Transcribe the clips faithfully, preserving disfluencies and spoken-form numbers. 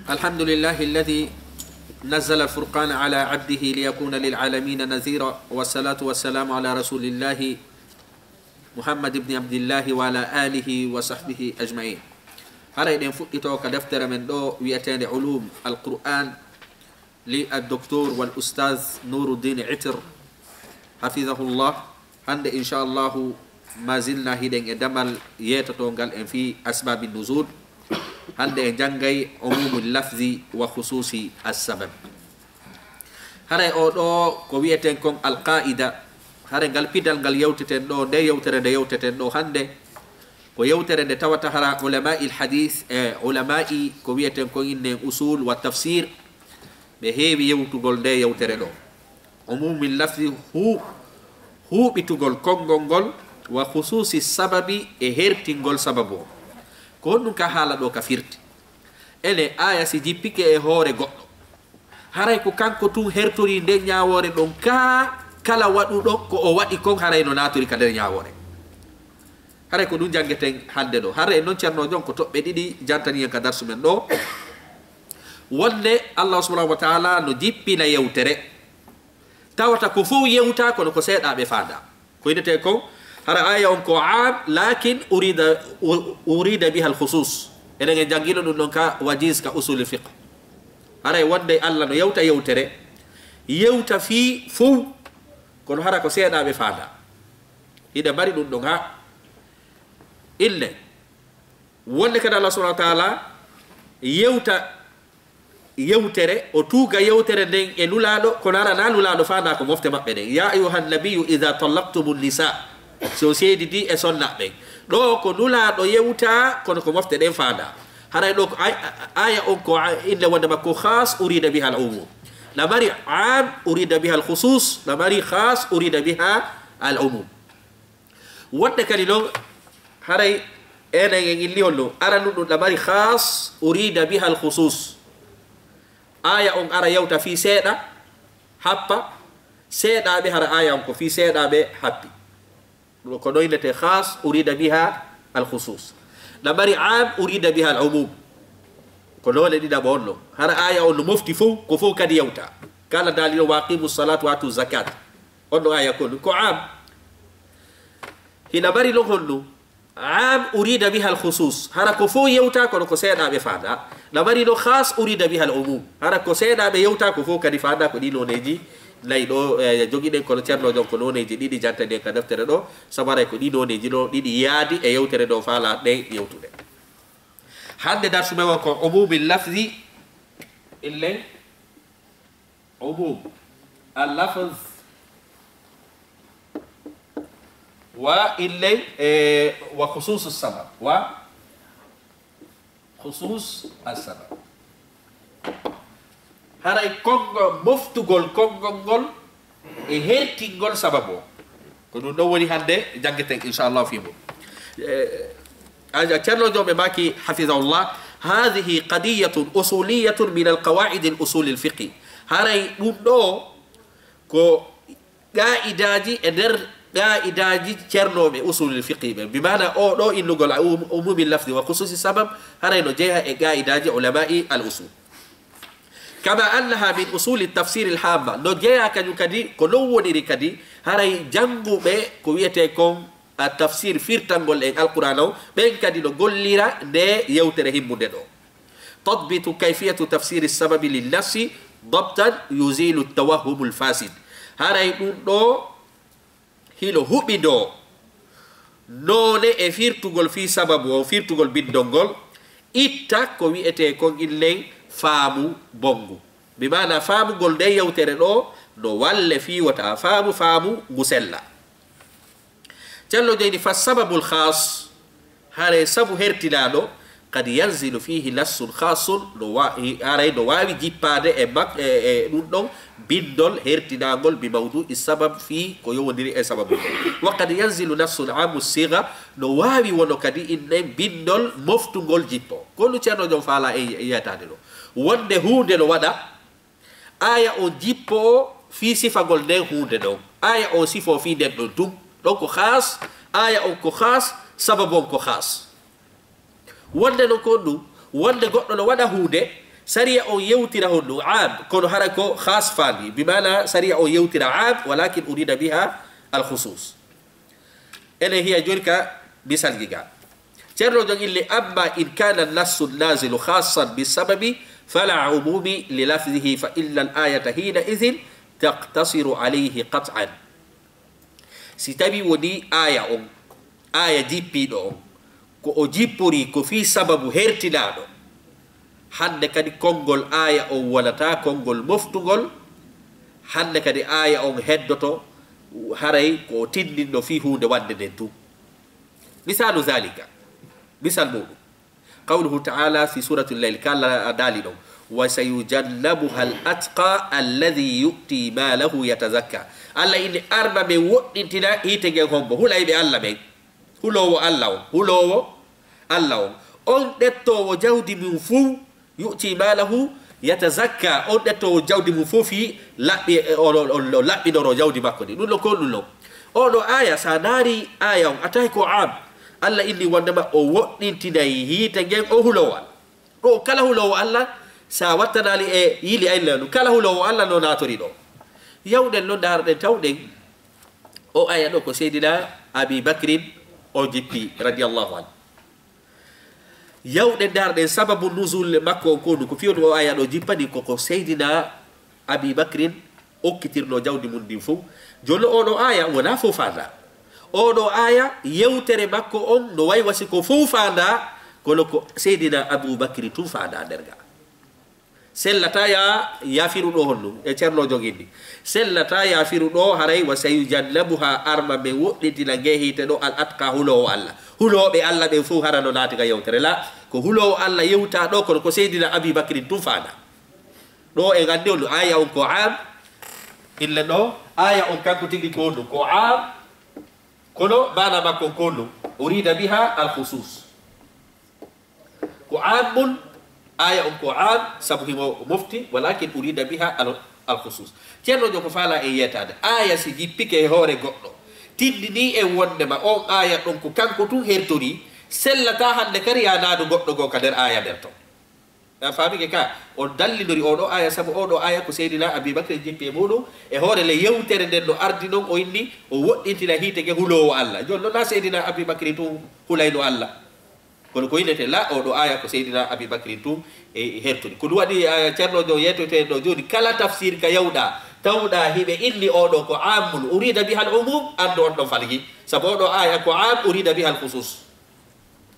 الحمد لله الذي نزل الفرقان على عبده ليكون للعالمين نذيرا، والصلاة والسلام على رسول الله محمد بن عبد الله وعلى آله وصحبه أجمعين. Haray eɗen fuɗɗito ka deftere men ɗo wi'eteende Ulum al-Qur'an li al-Doktor wal Ustaz Nuruddin Itir, hafidahullah. Hannde, inchallahu, ma zilna hiɗen e damal yeetotongal en fii asbabi nuzul. Hannde en janngay umumu lafzi wa khususi as-sabab. Haray o ɗo ko wi'eten kon alqaida. Haray ngal pidal ngal yewteten ɗo, nde yewtere nde yewteten ɗo hannde, ko yewtere nde tawata hara ulama il hadith e ulama'i ko wi'eten kon inne usul wa tafsir, ɓe heewi yewtugol nde yewtere ɗo. Umumil lafzi hu-, huuɓitugol konngol ngol, wa khususi sababi e hertingol sababu o. Ko honɗum ka haala ɗo ka firti? Ene aya si jippike e hoore goɗɗo, haray ko kanko tun hertori nden ñaawoore ɗon, kaa kala waɗuɗo ko o waɗi kon haray no naatiri ka nder ñaawoore? Haray ko ɗum janngeten hannde ɗo. Haray non Ceerno Jon ko toɓɓe ɗiɗi jantani en ka darsu men ɗo. Wonde Allah subhanahu wa ta'ala no jippina yewtere, tawata ko fow yewta kono ko seeɗa ɓe faanda. Ko innete kon, hara aya on ko am, lakin urida, u-, urida biha al khusus. Enen en janngino ɗum ɗon ka wajiz ka usul fiqh. Haray wonde Allah no yewta yewtere, yewta fii fow, kono hara ko seeɗa ɓe faanda. Hiɗa mari ɗum ɗon ha inne. Wonde kadi Allah subhanahu wa ta'ala yewta yewtere, o tuuga yewtere nden e Nulaaɗo, kono hara na Nulaaɗo faanda ko mofte maɓɓe ɗen. Ya ayyuhan nabiyyu idha tallaqtumun nisa. Si o seedidi e sonna ɓen. Ɗo ko Nulaaɗo yewta, kono ko mofte ɗen faanda. Haray ɗo ko ay-, a-, aya on ko a-, inne wonde makko khas urida biha al umum. Na mari am urida biha al khusus, na mari khas urida biha al umum. Wonde kadi non, haray enen en illi on ɗum. Aranun ɗum na mari khas urida biha al khusus. Aya on ara yewta fii seeɗa, happa, seeɗaɓe hara aya on ko fii seeɗaɓe happi. Ɗum ko ɗo innete khas urida biha al khusus. Na mari am urida biha al umum. Ko noone ɗiɗaɓo on ɗo. Hara aya on no mofti fow, ko fow kadi yewta. Kala daalino wa aqimu salatu wa atu zakat. On ɗo aya ko ɗum ko am. Hina mari non honɗum? Am urida biha al khusus. Hara ko fow yewta kono ko seeɗaɓe faanda. Na mari no khas urida biha al umum. Hara ko seeɗaɓe yewta ko fow kadi faanda, ko ɗi nooneji nayi ɗo, eh, jogiɗen kono Ceerno Jon ko nooneji ɗiɗi jantani en ka deftere ɗo. Sabu haray ko ɗi nooneji ɗo ɗiɗi yaadi e yewtere ɗo faala ɗen yewtude. Hannde darsu men on ko umumil lafzi, illen umum al lafz wa illen, eh, wa khususu sabab, wa khusus al sabab. Haray konngol, moftugol konngol ngol e hertingol sababu o. Ko ɗum ɗon woni hannde janngeten, inchallah, fii mum. Eh, aja, Ceerno Jon ɓe maaki, hafidahullah, hadhihi qadiyatun usuliyatun min al qawaidi al usuli al fiqhi. Haray ɗum ɗo ko qa'idaaji e nder qa'idaaji ceernooɓe usulul fiqhi ɓen. Bi maana o ɗo innugol a um-, umumi lafzi wa khususi sabab, haray no jeyaa e qa'idaaji ulama'i al usul. Kama annaha min usuli tafsiri al hamma. No jeyaa kañum kadi, ko non woniri kadi, haray jannguɓe ko wi'etee kon a tafsir firtangol en Alqur'aana o, ɓen kadi no gollira nde yewtere himmunde ɗo. Tadbitu kayfiyatu tafsiri sababi lin nassi dabtan yuzilu tawahhumu al fasid. Haray ɗum ɗo hino huɓindoo noone e firtugol fii sababu o, firtugol binndol ngol, itta ko wi'etee kon illen faamu bonngu. Bi maana faamugol nden yewtere ɗo no walle fii wota faamu faamu ngu sella. Ceerno Jon ni, fa sababul khas, haray sabu hertinaaɗo, qad yanzilu fihi nassun khassun, no wa-, haray no waawi jippaade e mak-, e, e ɗum ɗon binndol hertinaangol bi mawdu'i sabab fii ko yowondiri e sababu. Wa qad yanzilu nassun amu siga, no waawi wono kadi inne binndol moftungol jippo. Ko ɗum Ceerno Jon faalaa e, e yeetaade ɗo. Wonde huunde no waɗa, aaya on jippoo fii sifagol nden huunde ɗon. Aaya on sifoo fii nden ɗon tun. Ɗon ko khaas, aaya on ko khaas, sababu on ko khaas. Wonde non ko ɗum, wonde goɗɗo no waɗa huunde, Sariya on yewtira honno am, kono hara ko khas fandi. Bi maana sariya on yewtira am, walakin urida biha al khusus. Ene hiya joni ka misal giga. Ceerno jon illi, amma in kana nassu nazilu khassan bi sababi, fala umumi li lafzihi, fa inna al ayata hina idhin taqtasiru alayhi qat'an. Si tawi woni aya on, aya jippiɗo on, ko o jippori ko fii sababu hertinaɗo, hande kadi konngol aya on wonata konngol moftugol, hande kadi aya on heddoto haray ko o tinninno fii huunde wande nden tun. Misalu zalika, misal muɗum, qawluhu ta'ala fi surati llail, kala a dali ɗon, wa sayujannabuha al atqa alladhi yu'ti malahu yatazakka. Allah inni arma men woɗɗintina hiite ngen hombo, hulayɓe Allah ɓen. Hulowo Allah on, hulowo Allah on. On ɗettowo jawdi mum fuu, yu'ti malahu yatazakka, on ɗettowo jawdi mum fuu fii laɓɓi, e, o, o, o, o laɓɓinoro jawdi makko ndi. Ɗum ɗo ko ɗum ɗo. Oɗo aya, sa ndaari aya on, a tawi ko am. Allah inni wondema o woɗɗintinay hiite ngen o hulowo Allah. Ɗo kala hulowo Allah, sa wattanaali e yili aynlanu, kala hulowo Allah no naatori ɗo. Yawɗen no ndaarɗen tawɗen, o aya ɗo ko Seydina Abi Bakrin o jippi, radiyallahu anhu. Yawɗen ndaarɗen sababu nuzul makko on konu, ko fiyondu o aya ɗo jippani ko ko Seydina Abi Bakrin okkitirno jawdi mum ndin fow. Jooni oɗo aya wona fow faanda. Oɗo aya yewtere makko on no wayi wasi ko fow faanda, kono ko Seydina Abu Bakri tun faanda nder ga. Sellata ya yafiru ɗo honno, e Ceerno jogindi. Sellata yafiru ɗo haray wa sayujannabuha arma men woɗɗintina nge hiite ɗo al atqa hulowo Allah. Huloɓe Allah ɓen fow hara no naati ga yewtere la, ko hulowo Allah yewta ɗo kono ko Seydina Abi Bakrin tun faanda. Ɗo en anndi on aya on ko am, illa ɗo aya on kanko tigi ko on ko am, kono maana makko ko on urida biha al khusus. Ko ammun, aya on ko am, sabu himo mofti, walakin urida biha al, al khusus. Ceerno jo ko faala e yetaade, aya si jippike e hoore goɗɗo, tindini en wondema on aya ɗon ko kanko tun hertori, sellata hande kadi ya naadu goɗɗo goo ka nder aya nder ton. A faamike ka, on dallinori oɗo aya, sabu oɗo aya ko Seydina Abi Bakri jippi e muɗum, e hoore le yewtere nden no ardi non, o inni, o woɗɗintina hiite ge hulowo Allah. Jon non na Seydina Abi Bakri tun hulayno Allah. Kono ko innete la, oɗo aya ko Seydina Abi Bakri tun e hertori. Ko ɗum waɗi, eh, Ceerno jo yetoyte ɗo joni, kala tafsir ka yawɗa, tawɗa hiɓe inni oɗo ko ammun, urida bihal umum, andu on ɗon falgi. Sabu oɗo aya ko am, urida bihal khusus.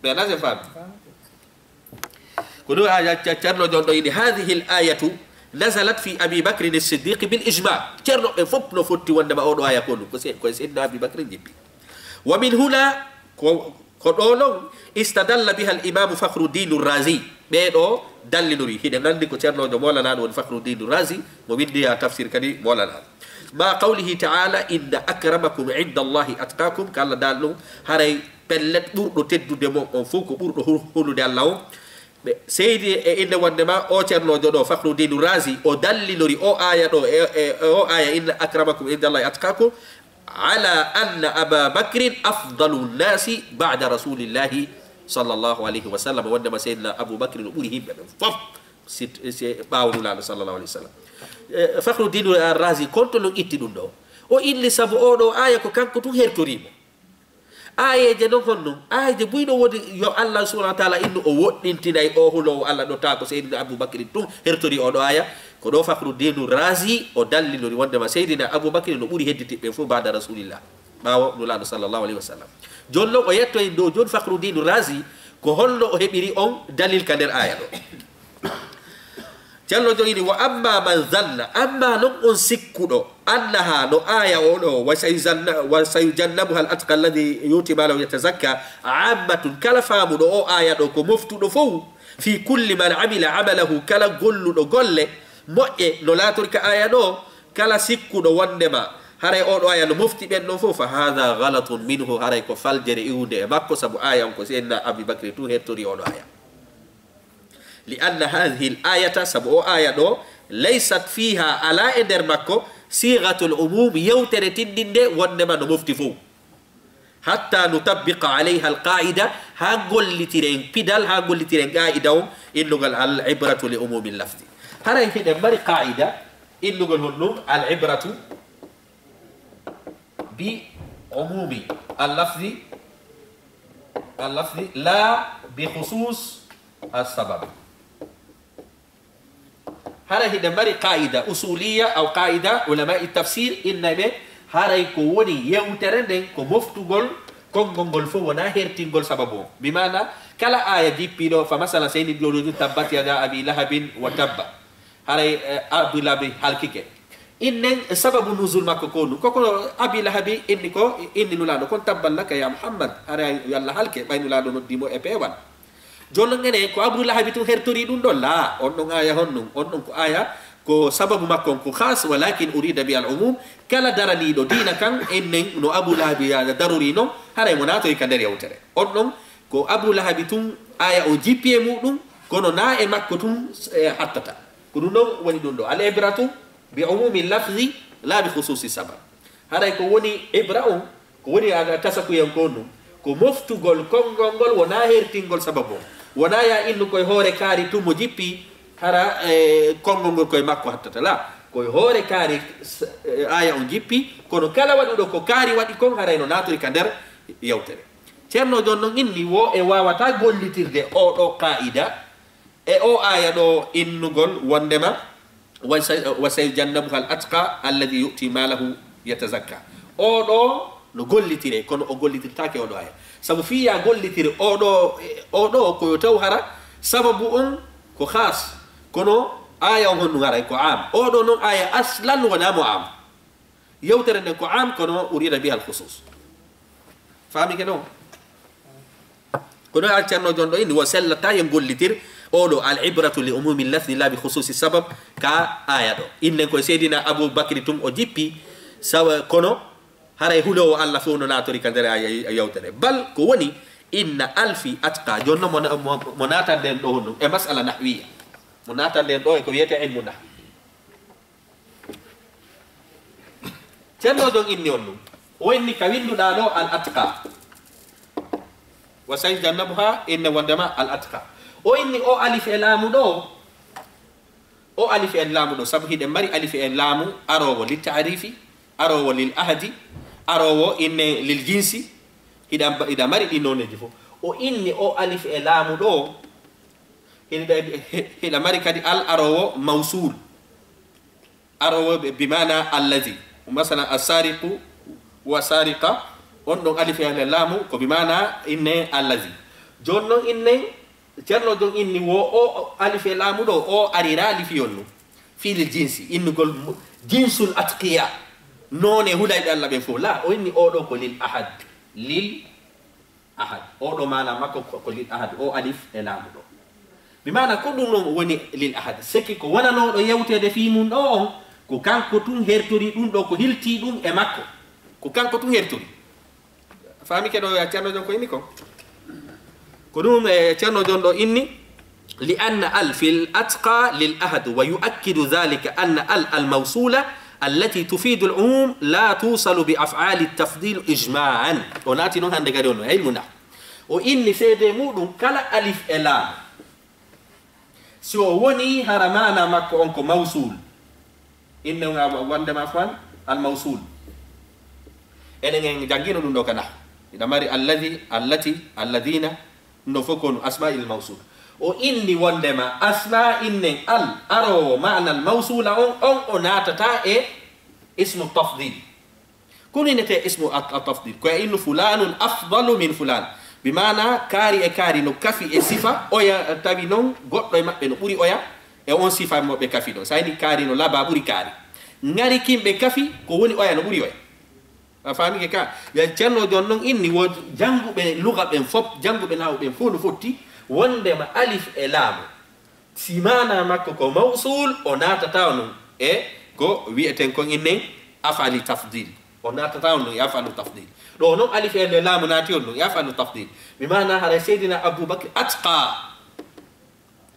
Ɓe ana sen faami? Ko ɗum aya ce-, Ceerno jon ɗo ini, hadhihi al ayatu nazalat fi Abi Bakrin as-Siddiq bil ijma. Ceerno ɓe fof no fotti wondema oɗo aya ko ɗum, ko se-, ko e Seydina Abi Bakri jippi. Wa min huna, ko, ko ɗo non, istadalla biha al imamu Fakhruddin Razi. Ɓe ɗo dallinori, hiɗen anndi ko Ceerno jo Mawlana ɗo woni Fakhruddin Razi, mo windi ha tafsir kadi Mawlana. Ma qawlihi ta'ala, inna akramakum inda Allahi atqakum, ka Allah dal ɗum, haray pellet ɓurɗo teddude mon on fof ko ɓurɗo hu-, hulude Allah on. Ɓe seydi e innde wondema o Ceerno jo ɗo Fakhruddin Razi, o dallinori o aya ɗo, e, e, e o aya, inna akramakum inda Allahi atqakum, ala anna Aba Bakrin afdalu nnasi ba'da Rasulillahi sallallahu alayhi wa sallam, wondema Seydina Abu Bakri no ɓuri yimɓe ɓen fof si, si ɓaawo Nulaaɗo sallallahu alayhi wa sallam. E, Fakhruddin Razi, konto non itti ɗum ɗo? O inni sabu oɗo aya ko kanko tun hertorimo. Ayeje non honno? Ayeje buy no woni yo Allah subhanahu wa ta'ala innu o woɗɗintinay o hulowo Allah ɗo, ta ko Seydina Abu Bakri tun hertori oɗo aya. Ko ɗo Fakhruddinu Razi o dallinori wondema Seydina Abu Bakri no ɓuri hedditiɓɓe fof ba'da Rasulillah, ɓaawo Nulaaɗo sallallahu alayhi wa sallam. Jon non o yettoyi dow jon Fakhruddinu Razi ko holno o heɓiri on dalil ka nder aya ɗo. Ceerno jogini, wa amma man zanna, amma non on sikkuɗo, annaha, no aya o ɗo, wa sayuzanna-, wa sayujannabuha al atqa alladhi yu'ti malahu yatazakka, ammatun, kala faamuɗo o aya ɗo ko moftuɗo fow, fi kulli man amila amalahu, kala golluɗo golle moƴƴe, no laatori ka aya ɗo, kala sikkuɗo wondema haray oɗo aya no mofti ɓen ɗon fow, fa hadha ghalatun minhu, haray ko faljere iwunde e makko, sabu aya on ko Seydina Abi Bakri tun hertori oɗo aya. Li anna hadhihi al ayata, sabu o aya ɗo, laysat fiha, ala e nder makko, sighatul umum, yewtere tindinde wondema no mofti fow. حتى نطبق عليها القاعدة, haa gollitiren pidal, haa gollitiren qaa'ida on, innugol العبرة لعموم اللفظ. Haray hiɗen mari qaa'ida, innugol honɗun, العبرة بعموم اللفظ, اللفظ لا بخصوص السبب. Haray hiɗen mari qaa'ida usuliya aw qaa'ida ulama'i tafsir, inna ɓe haray ko woni yewtere nden ko moftugol konngol ngol fof wonaa hertingol sababu on. Bi maana kala aaya jippiiɗo, fa masala seyni ɗo ɗo tabbat yada abi lahabin wa tabba. Haray, eh, Abu Lahabi halkike. Innen sababu nuzul makko ko ɗun. Ko kono Abi Lahabi inni ko, inni Nulaaɗo kon, "Tabban laka ya Muhammad." Haray yo Allah halke, ɓay Nulaaɗo noddi mo e peewal. Jooni non enen ko Abu Lahabi tun hertori ɗun ɗon? Laa, on ɗon aaya honɗun? On ɗon ko aaya, ko sababu makko on ko khas, walakin urida bi al umum. Kala daraniiɗo diina kan, ennen no Abu Lahabi ya-, darori non, haray mo naatoyi ka nder yewtere. On ɗon ko Abu Lahabi tun aaya o jippi e muɗum, kono naa e makko tun, eh, hattata. Ko ɗun ɗon woni ɗun ɗo. Al ibratu bi umumi lafzi la bi khususi sabab. Haray ko woni ibra on, ko woni a tasakuyan ko ɗun, ko moftugol konngol ngol, wonaa hertingol sababu on. Wonaa ya innu koye hoore kaari tun mo jippi, hara, eh, konngol ngol koye makko hattata. La, koye hoore kaari s-, eh, aaya on jippi, kono kala waɗuɗo ko kaari waɗi kon, haray no naatiri ka nder yewtere. Ceerno Jon non inni wo e waawataa gollitirde oo ɗoo qaa'ida e oo aaya ɗoo innugol wonndema, "Wa say-, wa sayujannabuha al atqa alladhi yu'ti malahu yatazakka." Oo ɗoo no gollitiree, kono o gollitirtaake oo ɗoo aaya. Sabu fii yaa gollitir oo ɗoo, oo ɗoo ko yo taw hara sababu on ko khas, kono aaya on honɗun haray ko am. Oo ɗoo non aaya aslan wonaa mo am. Yewtere nden ko am, kono urida biha al khusus. Faami ke non? Kono a Ceerno Jon ɗoo inni wo sellataa yen gollitir oo ɗoo al ibratu li umumi lafzi la bi khususi sabab ka aaya ɗoo. Innen koye Seydina Abu Bakri tun o jippi, sawa, kono haray huloowo Allah fow no naatori ka nder aaya yewtere. Bal ko woni inna alfi atqa. Jooni non mo na-, mo, mo naatanden ɗoo non e mas'ala nahwiya. Mo naatanden ɗoo e ko wiyetee ilmu nahwi. Ceerno Jon inni on ɗun. O inni ka winnduɗaa ɗoo al atqa. Wa sayujannabuha, inne wonndema al atqa. O inni o alif e laamu ɗoo. O alif e laamu ɗoo. Sabu hiɗen mari alif e laamu aroowo lil ta'rifi, aroowo lil ahadi, aroowo inne lil jinsi. Hiɗa, hiɗa mari ɗi nooneeji fow. O inni o alif e laamu ɗoo. Hiɗa, hiɗa mari kadi al aroowo mawsul. Aroowo bi, bi maana allazi. Masalan, as-sariqu wa sariqa, on ɗon alif e laamu ko bi maana inne allazi. Jooni non inne, Ceerno Jon inni wo o alif e laamu ɗoo, o ariraali fii on ɗun. Fii lil jinsi, innugol mo-, jinsul atqiya. Noone hulayɓe Allah ɓen fow. La, o inni oo ɗoo ko lil ahad. Lil ahad. Oo ɗoo maana makko ko, ko lil ahad. O alif e laamu ɗoo. Bi maana ko ɗun non woni lil ahad. Seki ko wonanooɗo yewteede fii mun ɗoo on, ko kanko tun hertori ɗun ɗoo, ko hiltii ɗun e makko. Ko kanko tun hertori. Faami ke ɗoo ya Ceerno Jon ko inni kon? Ko ɗun, eh, Ceerno Jon ɗoo inni, li anna al fil atqa lil ahad, wa yu'akkidu dhalika anna al al mawsula allati tufidu al umum la tusalu bi af'ali tafdil ijma'an. O naati non hannde kadi on ilmu nahw. O inni seedee muɗum kala alif e laam. Si o woni hara maana makko on ko mawsul. Inne nga wonde ma fo an al mawsul. Enen en jangino ɗum ɗo ka nahwu. Ina mari alladhi, allati, alladhina, no fof ko asma'il mawsul. O inni wondema asma innen al arowo ma'ana al mawsula on, on o naatata e ismu tafdil. Kono inete ismu at-, at-tafdil. Ko e innu fulanun afdalu min fulan. Bi maana kaari e kaari no kafi e sifa, oya tawi non goɗɗo e maɓɓe no ɓuri oya e on sifa mo ɓe kafi ɗon. Sa ini kaari no laba ɓuri kaari. Ngari kimɓe kafi ko woni oya no ɓuri oya. A faami ke ka? Ya Ceerno Jon non inni wo jannguɓe luga ɓen fop, jannguɓe nahwu ɓen fof no fotti wondema alif e laamu. Si maana makko ko mawsul, o naatata non e ko wi'eten kon innen af'ali tafdil. O naatata non e af'alu tafdil. Ɗo non alif e laamu naati on non e af'alu tafdil. Bi maana haray Seydina Abubakr atqa.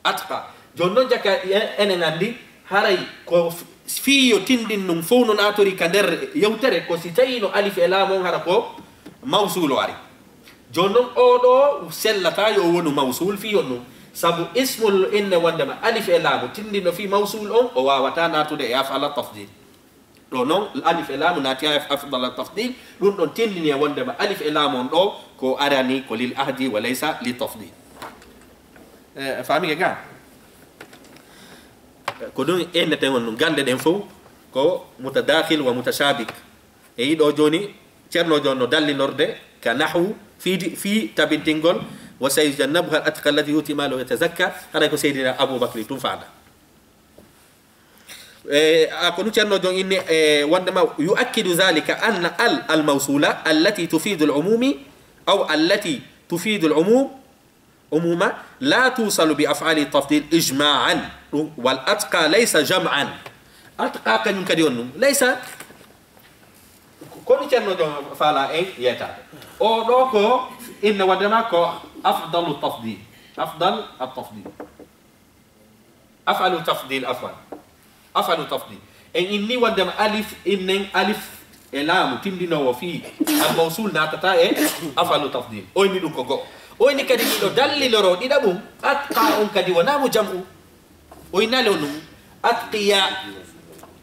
Atqa. Jon non jaka e-, enen anndi haray ko f-, fii yo tindin non fof no naatori ka nder yewtere ko si tawi no alif e laamu on hara ko Mawsul o ari. Jooni noon, oo ɗoo sellataa yo o wonu mawsul fii honɗum? Sabu ismul inne wonndema alif e laamu tinndino fii mawsul on, o waawataa naatude e af'ala tafdil. Ɗoo noon, alif e laamu naati e af'ala tafdil, ɗum ɗon tinndini e wonndema alif e laamu on ɗoo ko arani ko lil ahdi wa laysa li tafdil. E, faamike ga? Ko ɗum inneten on ɗum, gannde ɗen fof ko mutadakhil wa mutashabik. E yiɗo jooni, Ceerno jooni no dallinorde ka nahwu fii di-, fii tabintingol, "Wa sayujannabuha al-atqa alladhi yu'ti malahu yatazakka", haray ko Seydina Abu Bakri tun faanda. E, a ko ɗum Ceerno jooni inni, e, wonndema, "Yu'akkidu dhalika anna al, al-mawsula allati tufidu al-umumi, aw allati tufidu al-umum, umuma, la tusalu bi af'ali tafdil ijma'an." Ɗum, "Wal atqa laysa jam'an." Atqa kañum kadi on ɗum. Laysa, ko ɗum Ceerno jooni faala en yeetaade. Oo ɗoo ko inne wonndema ko afdalu tafdil. Afdal at-tafdil. Af'alu tafdil, afwan. Af'alu tafdil. En inni wonndema alif, innen alif e laamu tinndinoowo fii al-mawsul naatataa e af'alu tafdil. O inni ɗum ko go'o. O inni kadi miɗo dallinoro ɗiɗaɓum, atqa on kadi wonaa mo jam'u. O innaali on ɗum atqiya.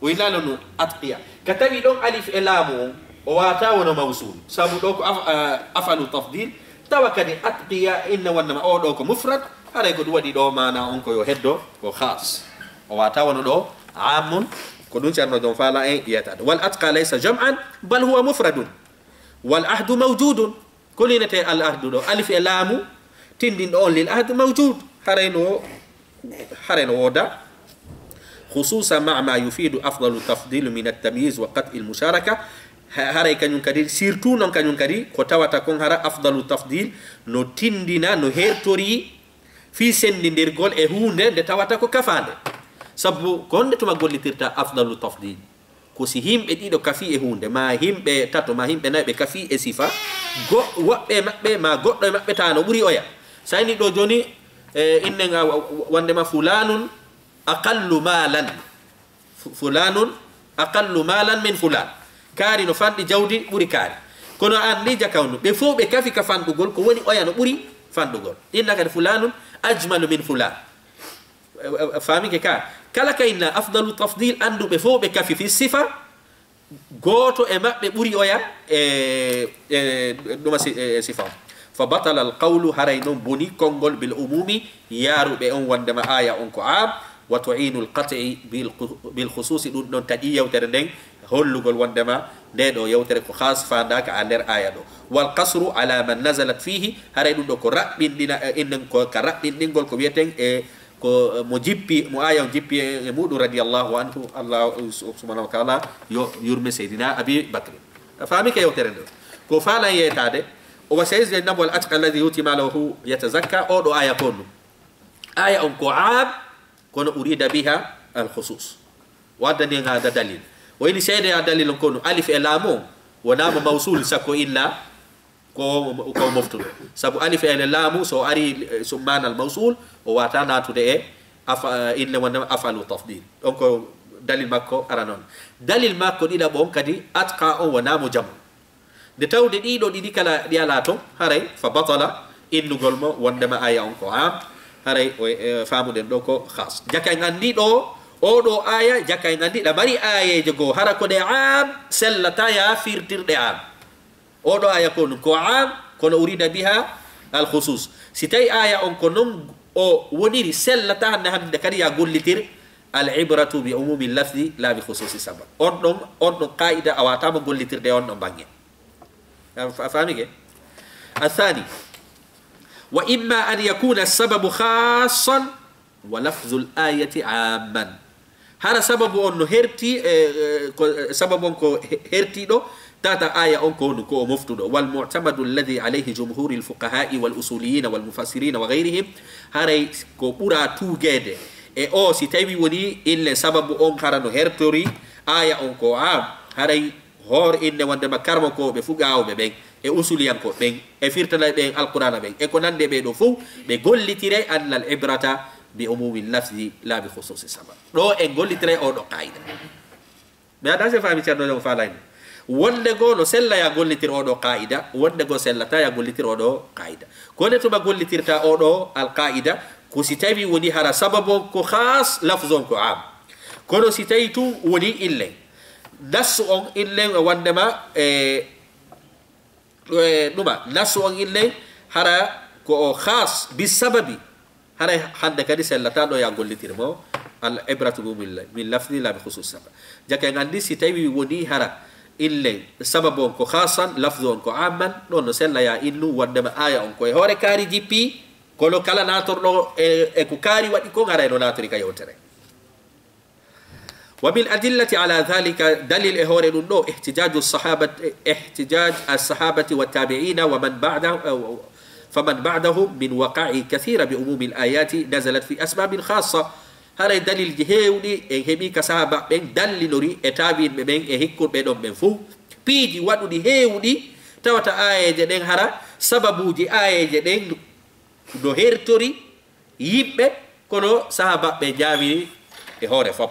O innaali on ɗum atqiya. Ka tawi ɗon alif e laamu on, o waawataa wono mawsul. Sabu ɗoo ko af-, a, af'alu tafdil. Tawa kadi atqiya inne wonndema oo ɗoo ko mufrad. Haray ko ɗum waɗi ɗoo maana on ko yo heddo ko khas. O waawataa wono ɗoo ammun, ko ɗum Ceerno jooni faala en yeetaade. "Wal atqa laysa jam'an, bal huwa mufradun. Wal ahdu mawjudun." Ko linetee al ahdu ɗoo, alif e laamu tinndinɗo on lil ahd mawjud. Haray no, haray no wooda. "Khususan ma'a ma yufidu afdalu tafdil min at-tamyiz wa qat'il musharaka." Ha-, haray kañum kadi, surtout noon kañum kadi, ko tawata kon hara afdalu tafdil no tinndina, no hertori fii senndindirgol e huunde nde tawata ko kafaande. Sabu ko honde tuma gollitirta afdalu tafdil? Ko si yimɓe ɗiɗo kafii e huunde, maa yimɓe tato, maa yimɓe nayo ɓe kafii e sifa, go-, woɓɓe e maɓɓe, maa goɗɗo e maɓɓe tawa no ɓuri oya. So a inni ɗoo jooni, e, innen a, wa-, wa-, wonndema fulanun aqallu malan. Fu-, fulanun aqallu malan min fulan. Kaari no fanɗi jawdi ɓuri kaari. Kono an ni jaka on, ɓe fof ɓe kafi ka fanɗugol, ko woni oya no ɓuri fanɗugol. Inna kadi fulanun ajmalu min fulan. Faamike ka? Kala ka inna afdalu tafdil, anndu ɓe fof ɓe kafi fi sifa, gooto e maɓɓe ɓuri oya e, e, ɗuma si-, e sifa on. Fa batala al qawlu, haray noon boni konngol, bil umumi, yaaruɓe on wonndema aaya on ko aam, wa tu'inu al qat'i bil, bil khususi, ɗum ɗon taƴi yewtere nden, hollugol wonndema nde ɗoo yewtere ko khas, faandaaka a nder aaya ɗoo. Wal qasru ala man nazalat fihi, haray ɗum ɗoo ko raɓɓinɗina, e, innen ko ka raɓɓinɗingol ko wiyeten e ko, e, mo jippi, mo aaya on jippi e, e muɗum radiyallahu anhu, Allah subhanahu wa ta'ala yo yurme Seydina Abi Bakri. A faamike yewtere nde? Ko faalan yeetaade, o wa sayujannabuha al atqa alladhi yu'ti malahu yatazakka, oo ɗoo aaya ko honɗum? Aaya on ko aam, kono urida biha al khusus. O addani hen haada dalil. O ini seede a dalil on ko honɗum? Alif e laamu on wonaa mo mawsul, sako illa ko, ko moftuɗo. Sabu alif e laamu, so ari, e, so maanal mawsul, o waawataa naatude e afa-, inne wonde af'alu tafdil. Donc, dalil makko ara noon. Dalil makko ɗiɗaɓo on kadi, atqa on wonaa mo jamu. Nde tawde ɗiɗo ɗiɗi kala ɗi alaa toon, haray fa batala innugol mo wondema aaya on ko aam, haray o, e, faamuɗen ɗo ko khas. Jaka en anndi ɗo, oo ɗo aaya, jaka en anndi ɗa mari aayeeje goo, hara ko ɗe aam, sellataa ya firtirɗe aam. Oo ɗo aaya ko ɗum, ko aam, kono urida biha al khusus. Si tawi aaya on ko noon o woniri, sellataa hannde hannde kadi ya gollitir al ibratu bi umumi lafzi la bi khususi sabab. On ɗon, on ɗon qaida a waawataa mo gollitirde e on ɗon bannge. A fa-, a faamike? Athani, wa imma an yakuna sababu khassan wa lafzul ayati amman. Hara sababu on no herti, e, e, ko, e, sababu on ko he-, hertiiɗo, tata aaya on ko honɗum, ko o moftuɗo. Wal mu'tamadu alladhi alayhi jumhurul fuqaha'i wal usuliyina wal mufassirina wa ghayrihim. Haray ko ɓura tuugeede e o, si tawi woni ille sababu on hara no hertori aaya on ko aam, haray hoore innde wondema karmokooɓe fuqahaa'uɓe ɓen, e usuliyankooɓe ɓen, e firtanayɓe en Alqur'aana ɓen, e ko nanndi e ɓee ɗoo fof, ɓe gollitiray annal ibrata bi umumi lafzi la bi khususi sabab. Ɗo en gollitiray oo ɗo qaida. Mi anndaa si a faami, Ceerno, no faalaymi. Wonde goo no sella ya gollitir oo ɗoo qaa'ida, wonde goo sellata ya gollitir oo ɗoo qaa'ida. Ko ne tuma gollitirta oo ɗoo alqaa'ida, ko si tawi woni hara sababu on ko khaas, lafzu on ko am. Kono si tawi tun woni illen, nassu on illen e wondema, e, e, ɗuma, nassu on illen hara ko o khaas bi sababi, haray hande kadi sellata ɗo ya gollitir mo, al ibratu bi umumil, min lafzi la bi khusus sabab. Jaka en anndi si tawi woni hara illen sababu on ko khasan, lafzu on ko amman, ɗon no sella ya innu wondema aya on ko e hoore kaari jippi, kono kala naatorɗo e, e ko kaari waɗi kon haray no naatori ka yewtere. ومن الأدلة على ذلك، dalil e hoore ɗum ɗo, احتجاج الصحابة، احتجاج الصحابة والتابعين ومن بعده، فمن بعدهم من وقائع كثيرة بعموم الآيات نزلت في أسباب خاصة. Haray dalilji heewɗi en heɓi ka sahaaba ɓen dallinori e taabiinɓe ɓen e hikkuɓe ɗon ɓen fow. Piiji waɗuɗi heewɗi tawata aayeeje ɗen hara sababuuji aayeeje ɗen no hertori yimɓe, kono sahaaba ɓe ñaawiri e hoore fof.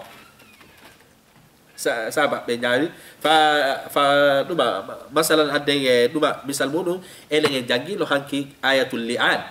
Sa-, sahaaba ɓe ñaawiri fa, fa ɗuma, ma-, masalan, adden e ɗuma, misal muɗum, enen en janngi no hanki ayatul li'an.